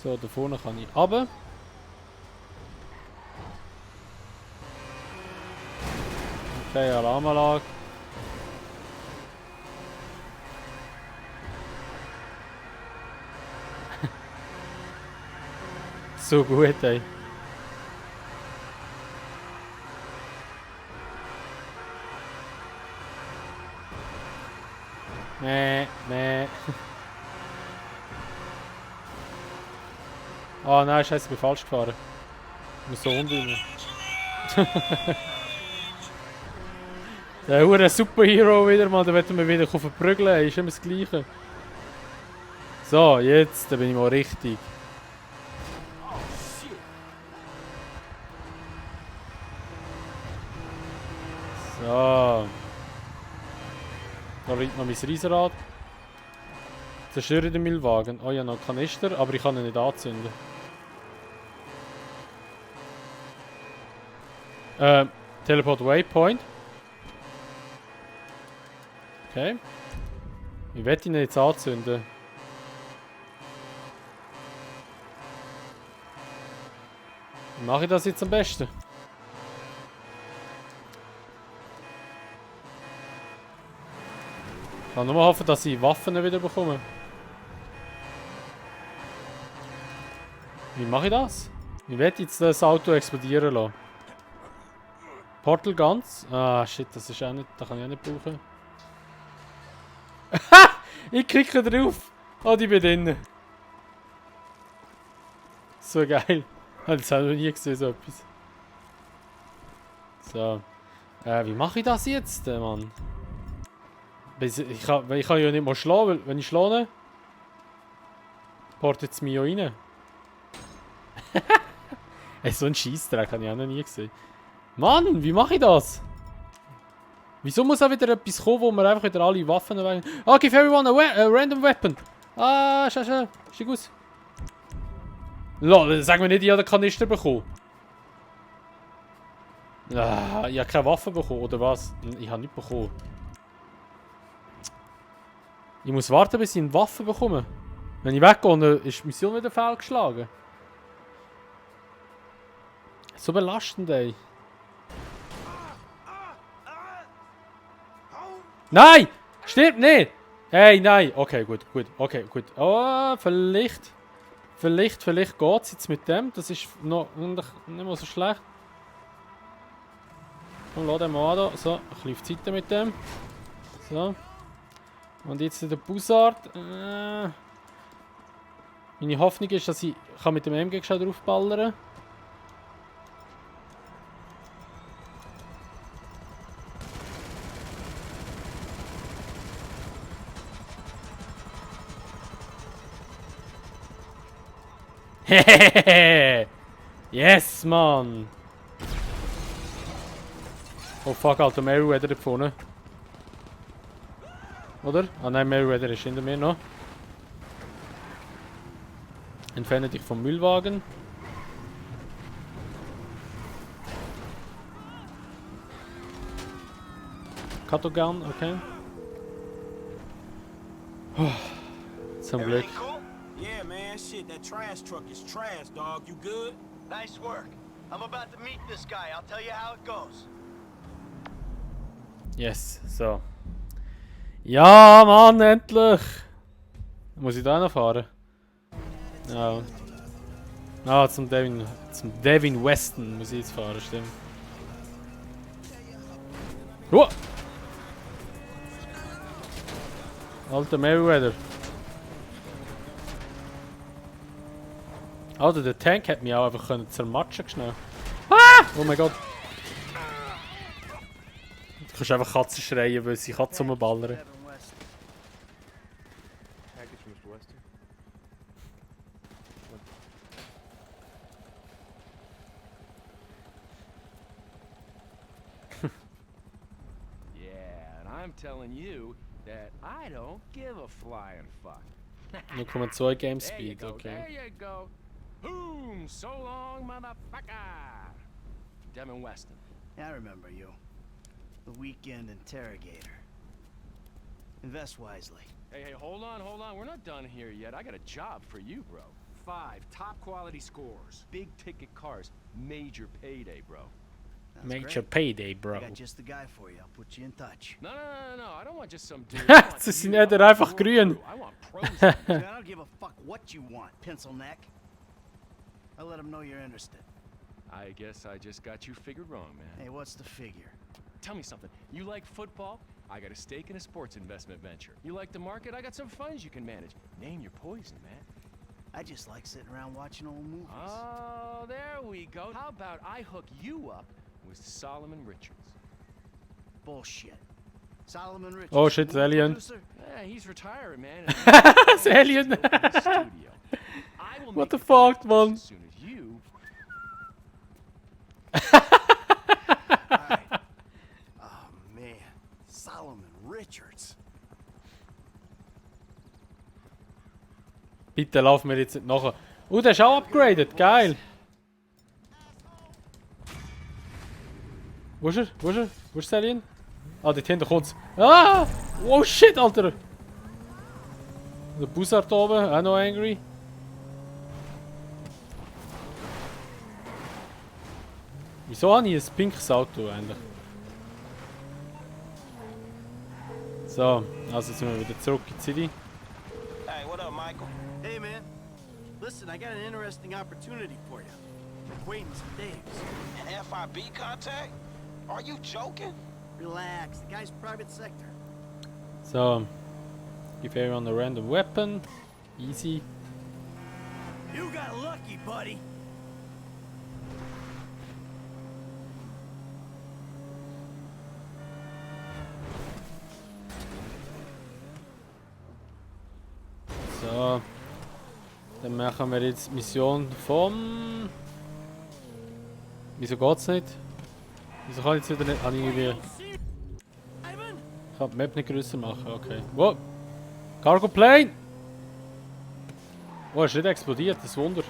So, da vorne kann ich runter. Okay, Alarmanlage. So gut, ey. Nee. Ah nein, scheiße, ich bin falsch gefahren. Ich muss so unten. Der hure Superhero wieder mal, da wird wir wieder verprügeln, ist immer das Gleiche. So, jetzt, da bin ich mal richtig. So. Da liegt noch mein Riesenrad. Zerstöre den Müllwagen. Oh ja, noch Kanister, aber ich kann ihn nicht anzünden. Teleport Waypoint. Okay. Ich werde ihn jetzt anzünden. Wie mache ich das jetzt am besten? Ich kann nur hoffen, dass ich Waffen wieder bekomme. Wie mache ich das? Ich werde jetzt das Auto explodieren lassen. Portal Guns? Ah, shit, das ist auch nicht... Das kann ich auch nicht brauchen. Ich klicke drauf. Oh, die bin drin. So geil. Das habe ich noch nie gesehen, so etwas. So. Wie mache ich das jetzt, Mann? Ich kann ja nicht mal schlagen, weil wenn ich schlage, portet es mich ja rein. Ey, so ein Scheissdreck habe ich auch noch nie gesehen. Mann, wie mache ich das? Wieso muss auch wieder etwas kommen, wo wir einfach wieder alle Waffen wählen? Ah, give everyone a random weapon. Ah, schau. Ist gut. Lol, sag mir nicht, ich habe den Kanister bekommen. Ah, ich habe keine Waffe bekommen, oder was? Ich habe nicht bekommen. Ich muss warten, bis ich eine Waffe bekomme. Wenn ich weggehe, dann ist die Mission wieder fehlgeschlagen. So belastend, ey. Nein! Stirb nicht! Hey, nein! Okay, gut. Okay, gut. Oh, vielleicht geht es jetzt mit dem. Das ist noch nicht mal so schlecht. Komm, lass den mal an. So, ein bisschen auf die Seite mit dem. So. Und jetzt der Bussard. Meine Hoffnung ist, dass ich mit dem MG schon draufballern kann. Yes, Mann! Oh fuck, Alter, Meriwether da vorne. Oder? Ah nein, Meriwether ist hinter mir noch. Entferne dich vom Müllwagen. Cuttogun, okay. Zum Glück.
Everything cool?
Yeah, man, shit, that trash truck is trash, dog. You good?
Nice work. I'm about to meet this guy. I'll tell you how it goes.
Yes, so. Ja, Mann, endlich! Muss ich da noch fahren? Ja. Ah, zum Devin Weston muss ich jetzt fahren, stimmt. Alter Meriwether. Alter, der Tank hat mich auch einfach zermatschen schnell. Ah! Oh mein Gott. Du kannst einfach Katzen schreien, weil sie Katzen rumballern.
Devin West.
Package, Mr. Weston.
Yeah, and I'm telling you that I don't give a flying fuck.
0,2 Game
There you
Speed,
go,
okay.
there you go. Boom! So long, motherfucker! Devin Weston.
I remember you. The weekend interrogator. Invest wisely.
Hey, hold on. We're not done here yet. I got a job for you, bro. 5 top quality scores. Big ticket cars. Major payday, bro.
That's
Major
great.
payday,
I
bro.
got just the guy for you. I'll put you in touch.
No. I don't want just some dude. I want
Sie sind
you. I
nicht
want
einfach
your
grün.
crew. I want pros.
Dude, I don't give a fuck what you want, pencil neck. I'll let him know you're interested.
I guess I just got you figured wrong, man.
Hey, what's the figure?
Tell me something. You like football? I got a stake in a sports investment venture. You like the market? I got some funds you can manage. Name your poison, man.
I just like sitting around watching old movies.
Oh, there we go. How about I hook you up with Solomon Richards?
Bullshit. Solomon Richards.
Oh shit,
movie
Alien.
producer?
Yeah, he's retiring, man.
It's Alien. What the fuck, man?
As soon as you.
Alright. Oh man, Solomon Richards.
Bitte lauf mir jetzt nicht nachher. Der ist auch upgraded, geil. Wo ist er? Wo ist Alien? Ah, dort hinten kommt's. Ah! Oh shit, Alter! Der Bussard oben, auch noch angry. Wieso habe ich ein pinkes Auto eigentlich? So, also sind wir wieder zurück in die City.
Hey, what up, Michael?
Hey, man. Listen, I got an interesting opportunity for you. Acquaintance of Dave's.
An FIB contact? Are you joking?
Relax, the guy's private sector.
So, give everyone a random weapon. Easy.
You got lucky, buddy.
So. Dann machen wir jetzt die Mission vom... Wieso geht's nicht? Wieso kann ich jetzt wieder nicht... Ah, irgendwie... Ich kann die Map nicht grösser machen, okay. Wow! Cargo Plane! Oh, ist nicht explodiert, das Wunder.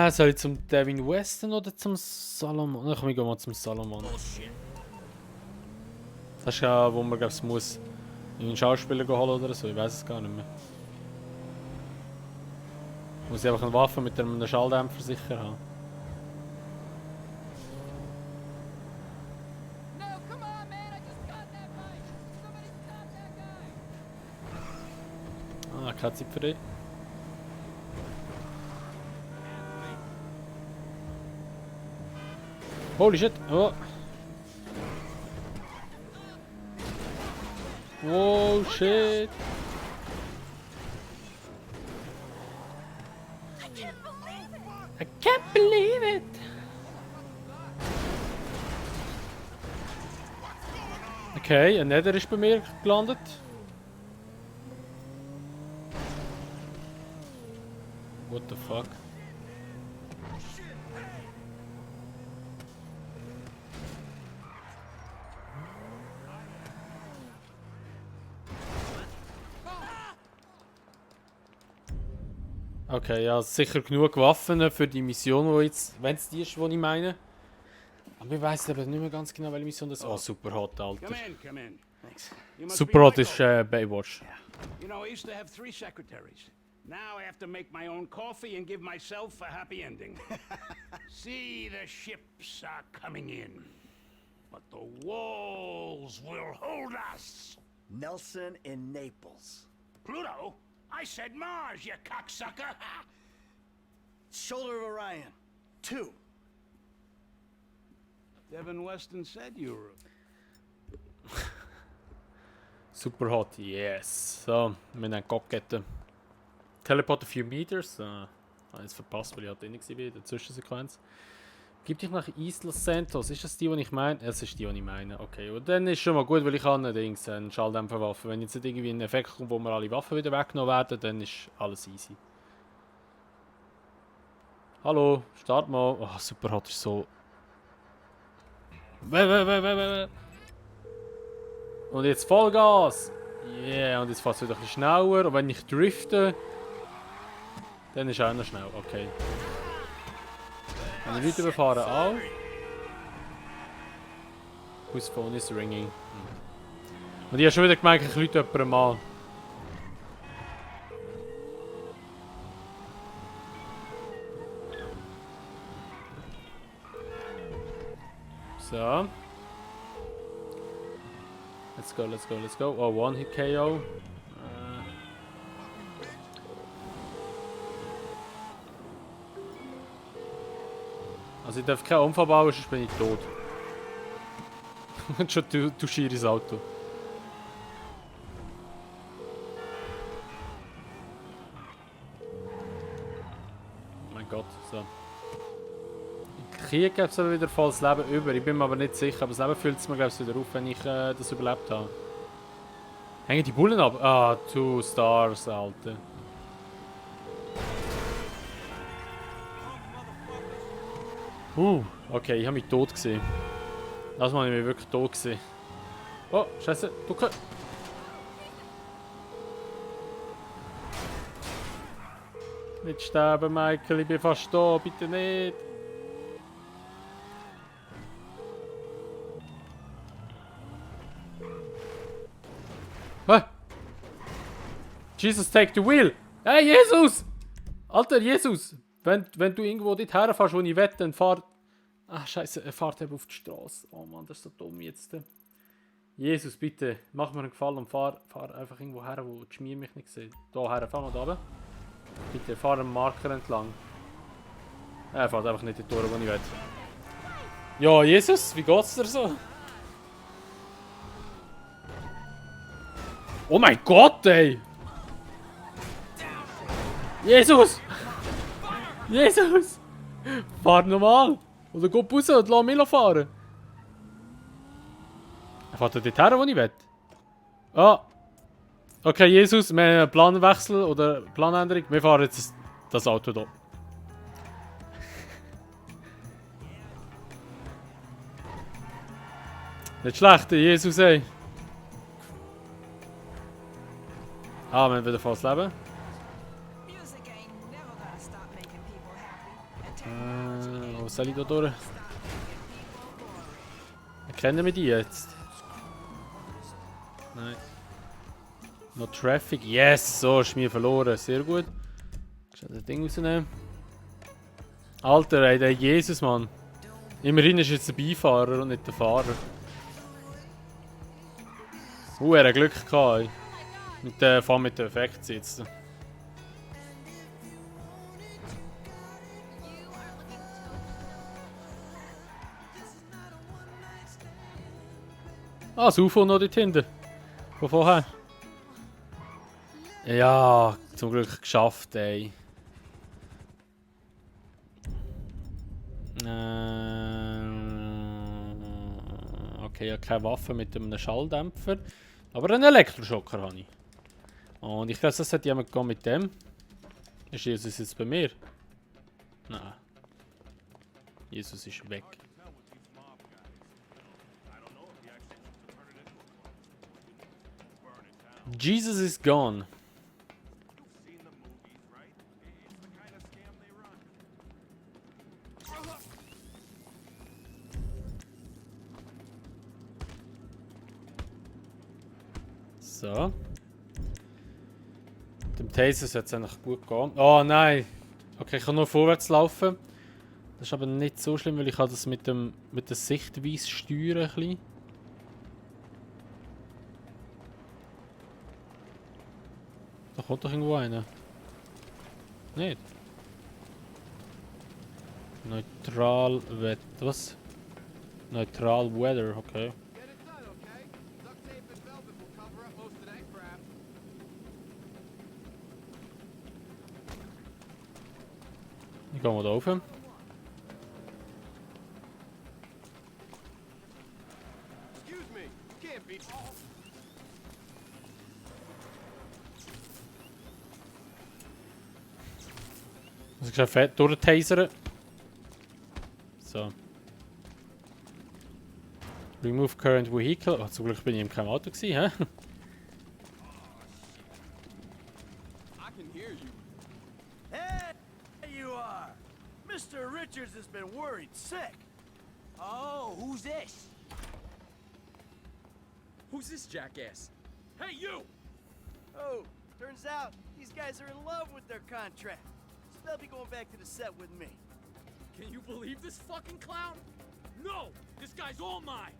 Soll ich zum Devin Weston oder zum Salomon? Ach, wir gehen mal zum Salomon. Das ist ja, wo man glaube ich muss einen Schauspieler holen oder so, ich weiß es gar nicht mehr. Muss ich einfach eine Waffe mit einem Schalldämpfer sicher haben. Ah, keine Zeit für dich. Holy shit! Oh! Oh shit! I can't believe it! Okay, ein Nether ist bei mir gelandet. What the fuck? Okay, ja, sicher genug Waffen für die Mission, wo jetzt, wenn es die ist, die ich meine. Aber ich weiss eben nicht mehr ganz genau, welche Mission das ist. Oh, super hot, Alter.
Come in.
Thanks.
You must
Super
be
hot ist
Michael.
Baywatch.
You know, I used to have 3 secretaries. Now I have to make my own coffee and give myself a happy ending. See, the ships are coming in. But the walls will hold us.
Nelson in Naples.
Pluto? I said Mars, you cocksucker!
Shoulder of Orion. 2.
Devin Weston said you were...
Super hot, yes. So, wir nehmen Cockette. Teleport a few meters. Habe ich jetzt verpasst, weil ich halt drin war in der Zwischensequenz. Gib dich nach Isla Santos. Ist das die, die ich meine? Es ist die, die ich meine. Okay, und dann ist schon mal gut, weil ich habe eine Schalldämpferwaffe. Wenn jetzt nicht irgendwie ein Effekt kommt, wo mir alle Waffen wieder weggenommen werden, dann ist alles easy. Hallo, start mal. Oh, super hot ist so... Und jetzt Vollgas! Yeah, und jetzt fährt es wieder ein bisschen schneller. Und wenn ich drifte, dann ist er auch noch schnell. Okay. Wenn ich Leute überfahren auch. Whose phone is ringing? Und ich habe schon wieder gemerkt, ich rufe jemanden mal. So. Let's go, let's go, let's go. Oh, one hit KO. Also ich darf keinen Unfall bauen, sonst bin ich tot. Und schon touchiere ich das Auto. Oh mein Gott, so. Im Krieg gibt es aber wieder volles Leben über. Ich bin mir aber nicht sicher, aber das Leben füllt es mir glaube ich wieder auf, wenn ich das überlebt habe. Hängen die Bullen ab? Ah, 2 Stars, Alter. Okay, ich habe mich tot gesehen. Das Mal habe ich mich wirklich tot gesehen. Oh, Scheiße, ducke! Nicht sterben, Michael, ich bin fast da, bitte nicht! Jesus, take the wheel! Hey, Jesus! Alter, Jesus! Wenn du irgendwo dort herfährst, wo ich will, dann fahr... Ach, scheiße, er fährt eben auf die Straße. Oh Mann, das ist so dumm jetzt. Jesus, bitte, mach mir einen Gefallen und fahr einfach irgendwo her, wo die Schmier mich nicht sieht. Da her, fahr mal da runter. Bitte, fahr am Marker entlang. Er fährt einfach nicht die Tore, wo ich will. Ja, Jesus, wie geht's dir so? Oh mein Gott, ey! Jesus! Jesus! Fahr normal! Oder geh raus und lass mich fahren! Er fährt dort her, wo ich will. Ah! Okay, Jesus, wir haben einen Planwechsel oder Planänderung. Wir fahren jetzt das Auto hier. Nicht schlecht, Jesus, ey. Ah, wir haben wieder volles Leben. Wo soll ich da durch? Erkennen wir die jetzt? Nein. No Traffic. Yes! So ist mir verloren. Sehr gut. Ich das Ding rausnehmen. Alter, ey, der Jesus, Mann. Immerhin ist jetzt der Beifahrer und nicht der Fahrer. Er hat Glück gehabt, ey. Vor allem mit dem Effekt sitzen. Ah, das UFO noch dort hinten. Von vorher. Ja, zum Glück geschafft, ey. Okay, ja, keine Waffe mit einem Schalldämpfer. Aber einen Elektroschocker habe ich. Und ich glaube, das hat jemand gehen mit dem. Ist Jesus jetzt bei mir? Nein. Jesus ist weg. Jesus is gone. So. Dem Taser sollte es eigentlich gut gehen. Oh nein! Okay, ich kann nur vorwärts laufen. Das ist aber nicht so schlimm, weil ich kann das mit der Sichtweise steuern ein bisschen. Da kommt doch irgendwo einer. Nicht? Neutral Wetter. Was? Neutral Weather, okay. Ich gehe mal da rauf. Also ich fett durchtasern. So. Remove current vehicle. Oh, zum Glück bin ich in keinem Auto gewesen, hä?
Hey, there you are. Mr. Richards has been worried sick.
Oh, who's this? Who's this jackass? Hey, you!
Oh, turns out these guys are in love with their contract. So they'll be going back to the set with me.
Can you believe this fucking clown? No! This guy's all mine!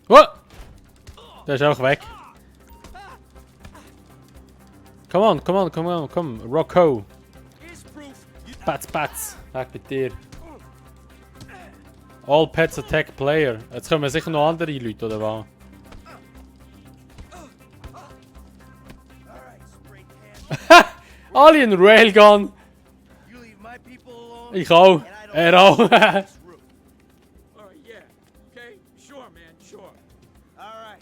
What? Der ist auch weg. Come on, come on, come on, come. Rocco. Pats, Pats. Weg mit dir. All pets attack player. Jetzt kommen sicher noch andere Leute, oder was? Alle in Railgun. Ich auch. Er auch.
Alright, yeah. Okay? Sure, man, sure.
Alright,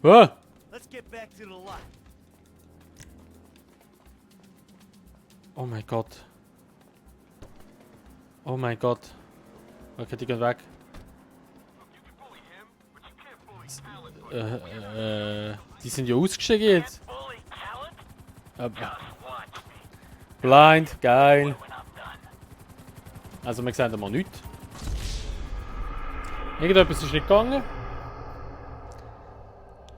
What?
let's get back to the lot.
Oh mein Gott. Oh mein Gott. Okay, die gehen weg. Die sind ja ausgestiegen jetzt. Blind, geil. Also wir sehen mal nichts. Irgendetwas ist nicht gegangen.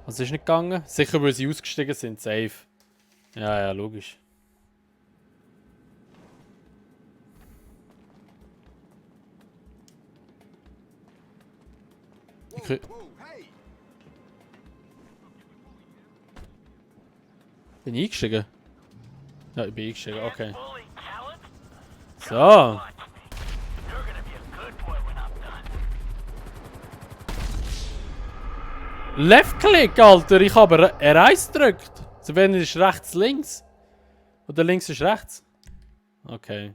Was ist nicht gegangen? Sicher, weil sie ausgestiegen sind, safe. Ja, ja, logisch. Ich bin ich eingestiegen? Ja, ich bin eingestiegen, okay. So. Left-Click, Alter! Ich habe R1 gedrückt. So, wenn ist rechts links. Oder links ist rechts. Okay.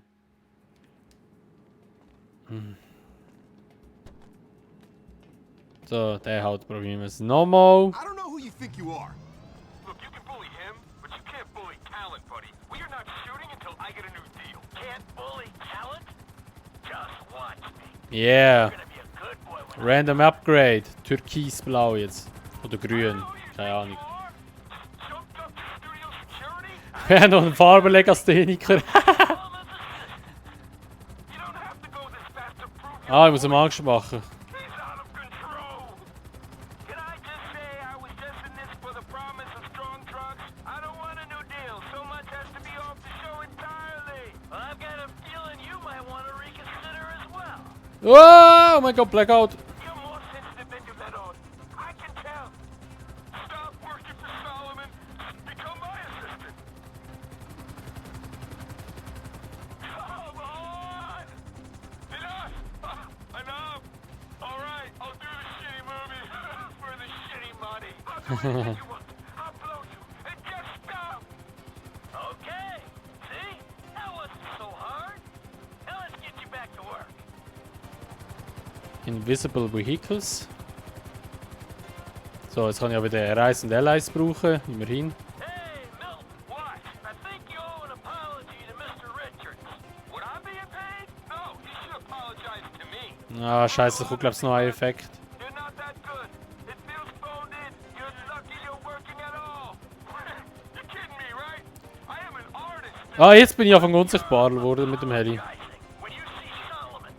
So, der halt probieren wir es nochmal.
I don't know who you think you are. Look, you can bully him, but you can't bully talent, buddy. We are not shooting until I get a new deal. Can't bully talent? Just watch me.
Yeah.
You're gonna be a good boy when
Random Upgrade. Türkisblau jetzt. Oder grün. Keine Ahnung.
jumped up to studio security.
Wir haben noch einen Farbenlegastheniker.
You don't have to go this fast to prove
Ah, ich muss ihm Angst machen.
he's out of control. Can I just say I was just in this for the promise of strong drugs? I don't want a new deal. So much has to be off the show entirely. I've got a feeling you might want to reconsider as well.
Oh mein Gott, Blackout.
You're more sensitive than you let on. I can tell. Stop working for Solomon. Become my assistant. Come on! Enough! Enough! Alright, I'll do the shitty movie for the shitty money. I'll do anything you want. I'll blow you. And just stop! Okay. See? That wasn't so hard. Now let's get you back to work.
Invisible Vehicles. So, jetzt kann ich aber den R1 und L1 brauchen. Immerhin.
Hey, Milton, watch. I think you owe an apology to Mr. Richards. Would I be paid? No, you should apologize to me.
Ah, scheiße, kommt glaube ich noch ein Effekt.
You're not that good. It feels phoned in. You're lucky you're working at all. You're kidding me, right? I am an artist.
Ah, jetzt bin ich auf einmal unsichtbar geworden mit dem Heli.
When you see Solomon,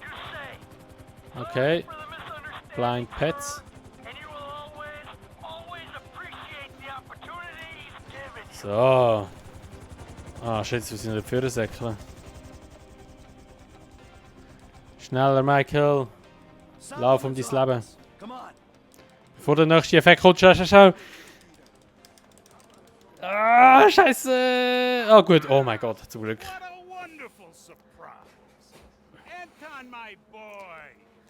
you say,
Okay.
for the misunderstanding,
Blind Pets.
and you will always appreciate the opportunity he's given you.
So. Ah, shit, wir sind in der Führersäckle. Schneller, Michael. Lauf um dein Leben.
Come on.
Bevor der nächste Effekt kommt, schau. Ah, scheiße. Ah, gut. Oh mein Gott, zum Glück.
What a wonderful surprise. Anton, my boy.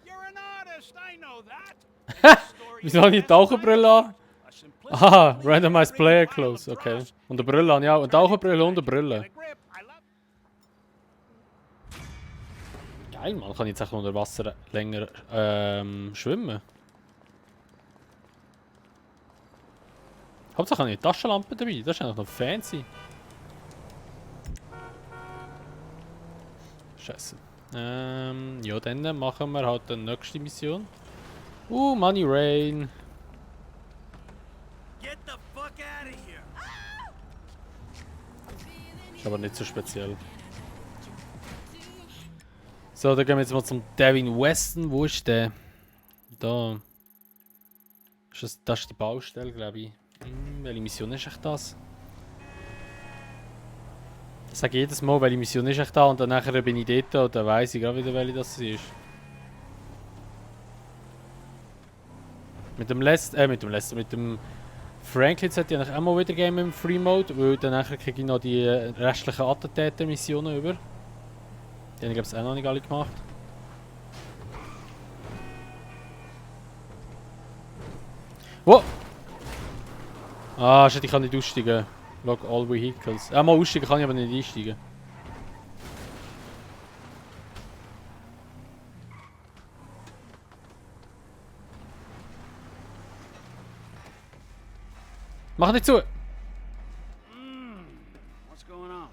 You're an artist, I know that.
Wieso habe ich die Taucherbrille an? Aha, Randomized Player Close. Okay. Und eine Brille an, ja. Eine Taucherbrille und eine Brille. Geil, man. Kann ich jetzt auch unter Wasser länger schwimmen. Hauptsache habe ich eine Taschenlampe dabei. Das ist eigentlich noch fancy. Scheiße. Ja, dann machen wir halt die nächste Mission. Money Rain.
Get the fuck out of here.
Ist aber nicht so speziell. So, dann gehen wir jetzt mal zum Devin Weston. Wo ist der? Da. Das ist die Baustelle, glaube ich. Welche Mission ist echt das? Ich sage jedes Mal, welche Mission ist echt da und dann nachher bin ich dort und dann weiss ich gerade wieder, welche das ist. Mit dem Franklin sollte ich eigentlich auch mal wieder gehen im Free Mode, weil dann nachher kriege ich noch die restlichen Attentäter-Missionen über. Die habe ich glaube ich auch noch nicht alle gemacht. Wo? Ah, shit, ich kann nicht aussteigen. Log all vehicles. Mal aussteigen kann ich aber nicht einsteigen. Mach nicht zu!
What's going on?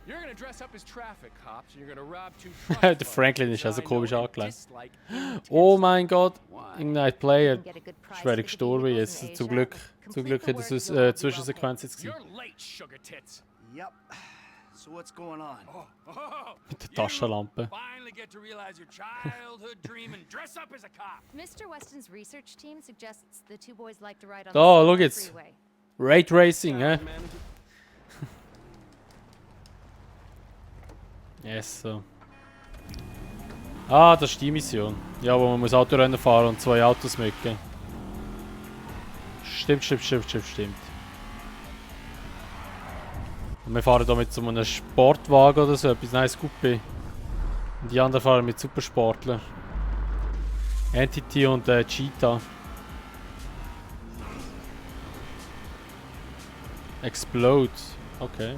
You're gonna dress up as traffic cops and you're gonna rob two
Der Franklin ist also komisch angelegt. Oh mein Gott! Ignite Player. Ich wäre gestorben jetzt. Zum Glück hat es Zwischensequenz jetzt gesehen.
You're late, sugar tits.
Yep. So what's going on?
Mit der Taschenlampe.
Finally get to realize your childhood dream and dress up as a cop.
Mr. Weston's research team suggests the two boys like to ride on
Da,
the
schau
same
jetzt.
freeway.
Raid Racing, hä? Yes, so. Ah, das ist die Mission. Ja, wo man muss Autorennen fahren und 2 Autos mögen. Stimmt. Und wir fahren da mit so einem Sportwagen oder so, etwas nice Coupé. Und die anderen fahren mit Supersportlern. Entity und Cheetah. Explode. Okay.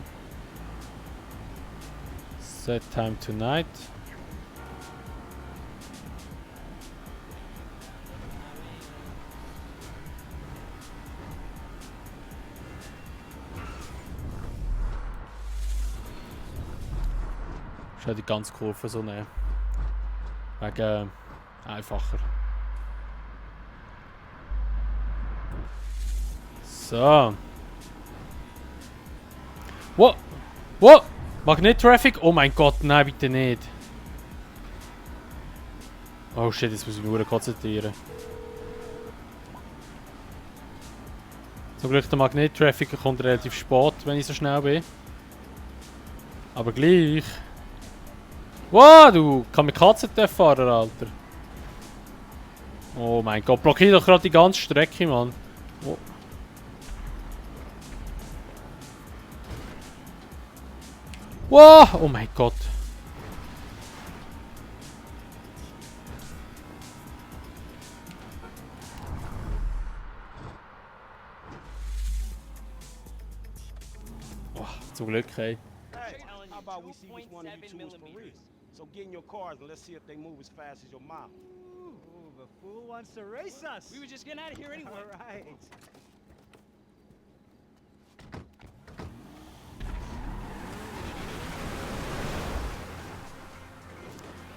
Set time tonight. Ich werde die ganze Kurve so nehmen. Wegen einfacher. So. What? What? Magnet-Traffic? Oh mein Gott, nein, bitte nicht. Oh shit, jetzt muss ich mich nur konzentrieren. Zum Glück der Magnet-Traffic kommt relativ spät, wenn ich so schnell bin. Aber gleich. Wow, du Kamikaze-Fahrer, Alter. Oh mein Gott, blockier doch gerade die ganze Strecke, Mann. Oh. Wow, oh mein Gott. Oh, zum Glück, hey.
Hey, how about we see which one of you two is for real? So get in your cars and let's see if they move as fast as your mouth.
Ooh, the fool wants to race us. We were just getting out of here anyway. All right.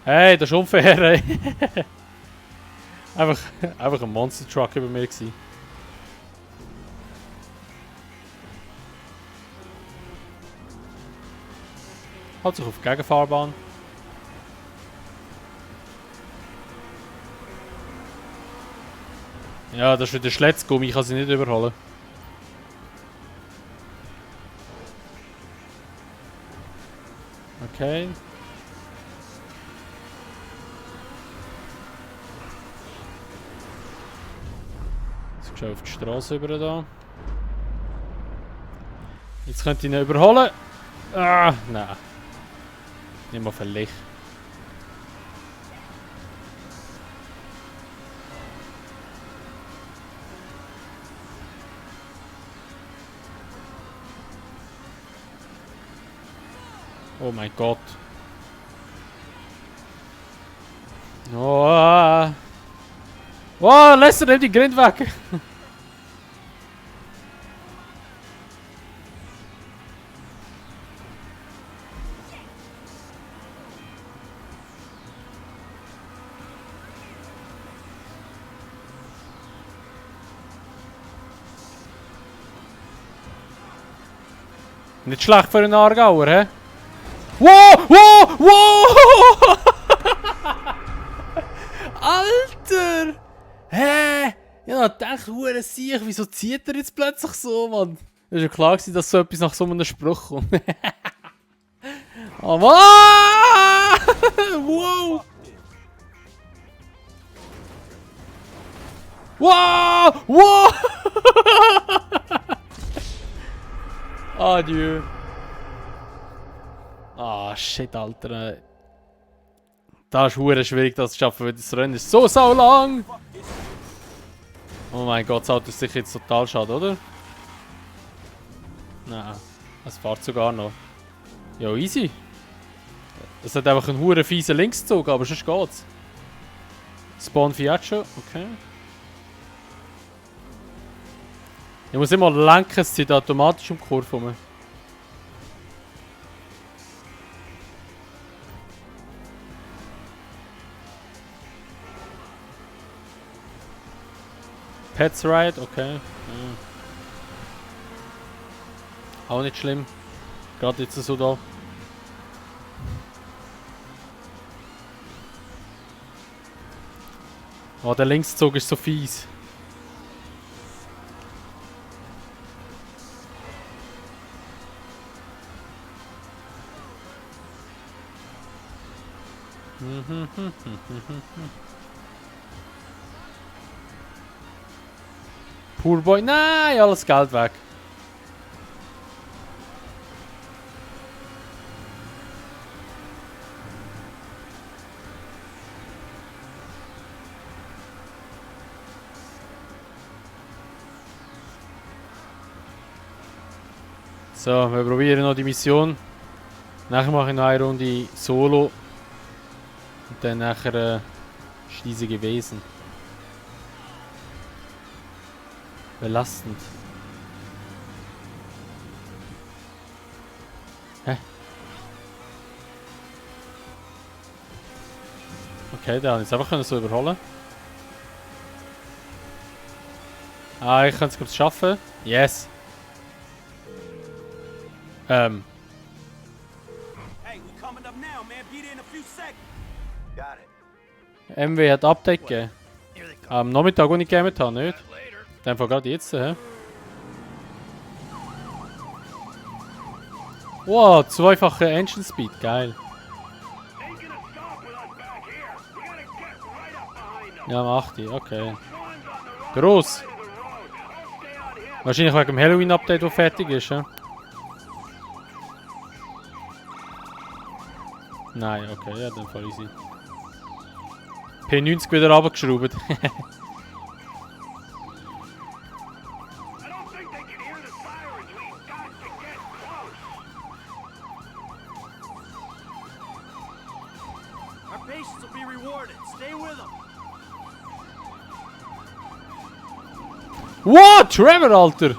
Hey, das ist unfair, ey. einfach ein Monster Truck über mir gewesen. Halt sich auf die Gegenfahrbahn. Ja, das ist wieder Schletzgummi, ich kann sie nicht überholen. Okay. Jetzt gehen wir auf die Straße über da. Jetzt könnt ihr ihn überholen. Ah, nein. Nicht mal vielleicht. Oh mein Gott. Oh, oh, Lester, nimm die Grind weg. Nicht schlecht für einen Aargauer, hä? Wow! Wow! Wow! Alter! Hä? Ja, ich dachte, hure Sieg, wieso zieht er jetzt plötzlich so, Mann? Es war ja klar, dass so etwas nach so einem Spruch kommt. Oh, Mann! Wow! Wow! Wow! Adieu. Ah, shit, Alter. Das ist hure schwierig, das zu schaffen, weil das Rennen ist so lang. Oh mein Gott, das Auto ist sicher jetzt total schade, oder? Nein, es fährt sogar noch. Ja, easy. Es hat einfach einen hure fiesen Linkszug, aber sonst geht's. Spawn Fiat, okay. Ich muss immer lenken, es zieht automatisch um die Kurve rum. Pets Ride, okay. Ja. Auch nicht schlimm. Gerade jetzt so da. Oh, der Linkszug ist so fies. Poor Boy. Nein, alles Geld weg. So, wir probieren noch die Mission. Nachher mache ich noch eine Runde Solo. Und dann nachher ist diese gewesen. Belastend. Hä? Okay, da habe ich es einfach so überholen. Ah, ich kann es glaube ich schaffen. Yes.
Hey, we coming up now, man. Be there in a few seconds.
Got it.
MW hat Update gegeben. Am Nachmittag, wo ich gegeben habe, nicht? In dem Fall gerade jetzt, hä? Wow, zweifache Engine Speed, geil. Ja, am 8. Okay. Gross. Wahrscheinlich wegen dem Halloween-Update, das fertig ist, hä? Nein, okay, ja, dann voll easy. P90 wieder runtergeschraubt.
Our patience will be rewarded. Stay with them.
What? Trevor, Alter!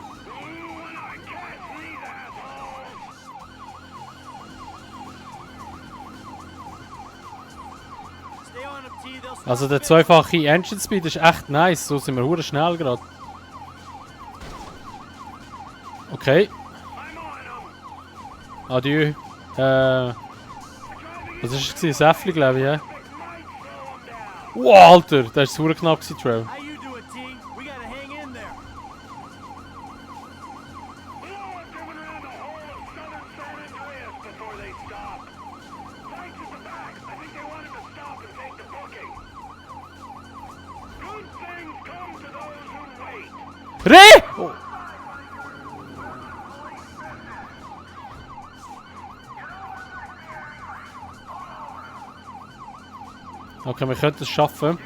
Stay on them, T. They'll stop
Also der
fast.
zweifache Engine Speed ist echt nice, so sind wir hure schnell gerade. Okay. Adieu. Was ist es? Säffli, glaube ich, ja? Wow, Alter, das ist hure knapp gewesen, Trev.
How you doing, T? We gotta hang in there.
Re! Oh. Okay, wir könnten es schaffen.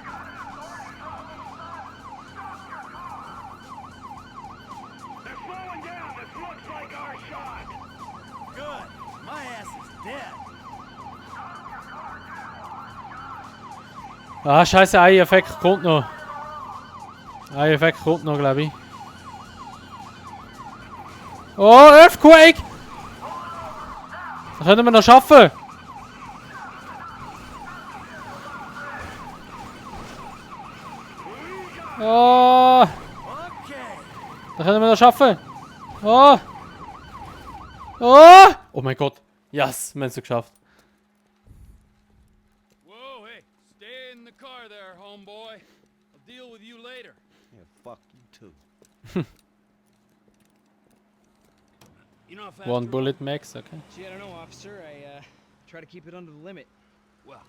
Good. My ass is dead.
Ah, scheiße, ein Effekt kommt noch. Ein Effekt kommt noch, glaube ich. Oh, Earthquake! Das können wir noch schaffen. Oh,
Okay.
das können wir noch schaffen. Oh. Oh! Oh mein Gott. Yes, wir haben es geschafft.
Whoa, hey, stay in the car there, homeboy. I'll deal with you later.
Yeah, fuck you too.
You know if
One bullet max, okay.
Gee, I don't know, officer. I try to keep it under the limit.
Well,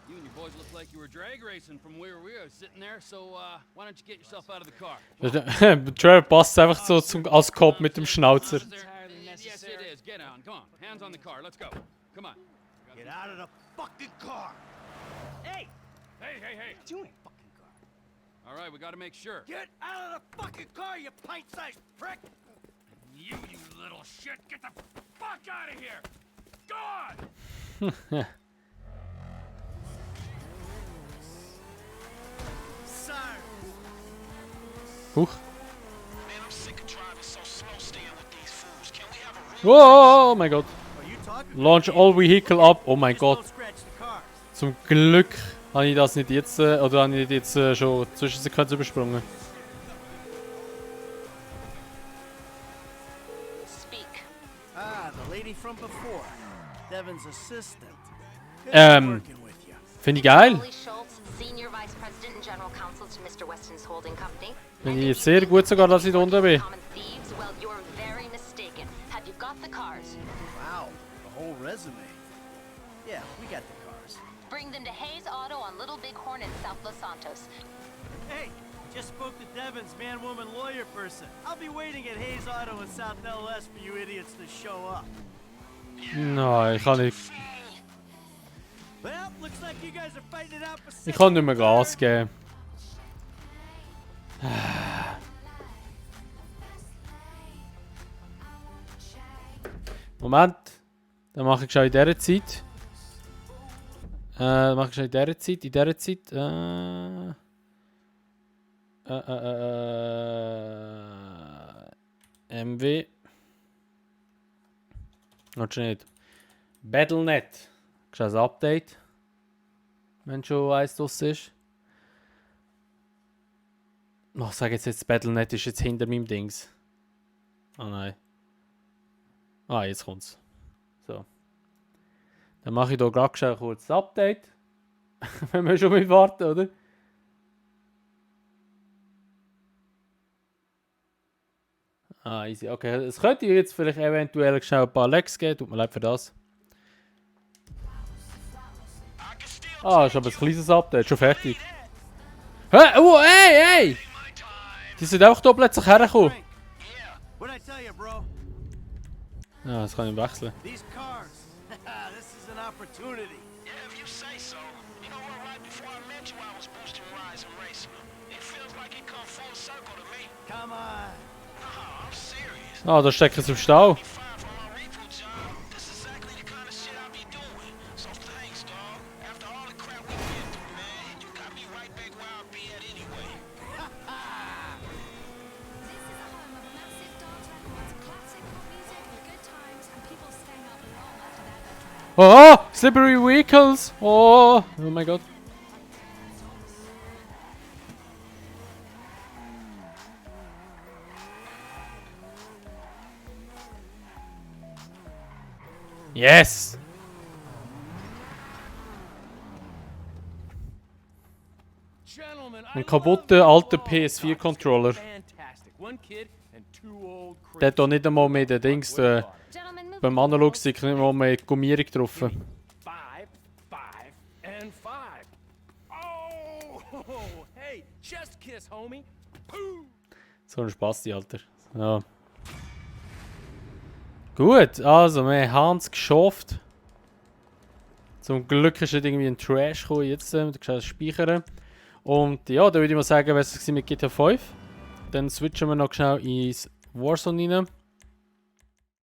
you and your boys look like you were drag racing from where we were sitting there, so why don't you get yourself out of the car?
Trevor passt einfach so als Kopf mit dem Schnauzer.
Yes, it is. Get on. Come on. Hands on the car. Let's go. Come on.
Get out of the fucking car. Hey,
Hey, hey, hey.
doing fucking car.
All right, we got to make sure.
Get out of the fucking car, you pint-sized prick.
You little shit. Get the fuck out of here. Gone.
Sorry.
Huch.
Man, I'm sick of driving so slow, staying with these fools. Can we have a
Oh mein Gott.
Are you talking?
Launch all vehicle up. Oh mein
Just
Gott.
don't scratch the cars.
Zum Glück habe ich das nicht jetzt, oder habe ich nicht jetzt schon Zwischensequenz übersprungen.
Speak.
Ah, the lady from before. Devin's assistant. Good
Ähm.
working with you.
Finde ich geil.
Holy Schultz, Senior Vice President and General Counsel to Mr. Weston's holding company.
Bin ich jetzt sehr gut sogar, dass ich da unten bin.
Common thieves? Well, you're very mistaken. Have you got the cars?
Wow, the whole resume. Yeah, we got the cars.
Bring them to Hayes Auto on Little Bighorn in South Los Santos.
Hey, just spoke to Devon's man-woman lawyer person. I'll be waiting at Hayes Auto in South LS for you idiots to show up.
Nein, ich kann nicht.
Well, looks like you guys are fighting it out for
Ich kann nicht mehr Gas geben. Moment. Dann mache ich schon in dieser Zeit. MW. Noch schon nicht. Battle.net. Ist das ein Update? Wenn schon eins draus ist. Oh, ich sage jetzt Battle.net ist jetzt hinter meinem Dings. Oh nein. Ah, jetzt kommt's. So. Dann mache ich hier gerade schnell kurz das Update. Wenn wir schon mal warten, oder? Ah, easy. Okay, es könnte jetzt vielleicht eventuell schnell ein paar Lags geben. Tut mir leid für das. Ah, ist aber ein kleines Update. Schon fertig. Hä? Oh, hey! Die sind auch da plötzlich hergekommen.
What'd I tell you, bro?
Ja, das kann ich wechseln.
These cars. This is an opportunity.
Yeah, if you say so. You know what, right before I met you, I was boosting rides and racing them. It feels like it come full circle to me.
Come on.
Nah, I'm serious.
Ah, da stecken sie im Stau.
Be fine for my repo job. This is exactly the kind of shit I be doing. So thanks, dog. After all the crap we've been through, man, you got me right back where I'll be at anyway.
This is a home of massive dance records, classic pop music, good times, and people staying up long after their bedtime.
Oh, slippery vehicles. Oh my god. Yes.
Gentlemen,
Ein kaputter alter PS4-Controller.
Fantastic. One kid and two old
Der hat doch nicht einmal mehr den Dings
Gentlemen, move
beim Analogstick nicht einmal mehr Gummierung getroffen.
5, 5, and 5. Oh, hey, chest kiss, homie. Pooh.
So ein Spasti, Alter. Ja. Gut, also wir haben es geschafft. Zum Glück ist nicht irgendwie ein Trash gekommen jetzt, du kannst speichern. Und ja, dann würde ich mal sagen, was es mit GTA 5. Dann switchen wir noch schnell ins Warzone rein.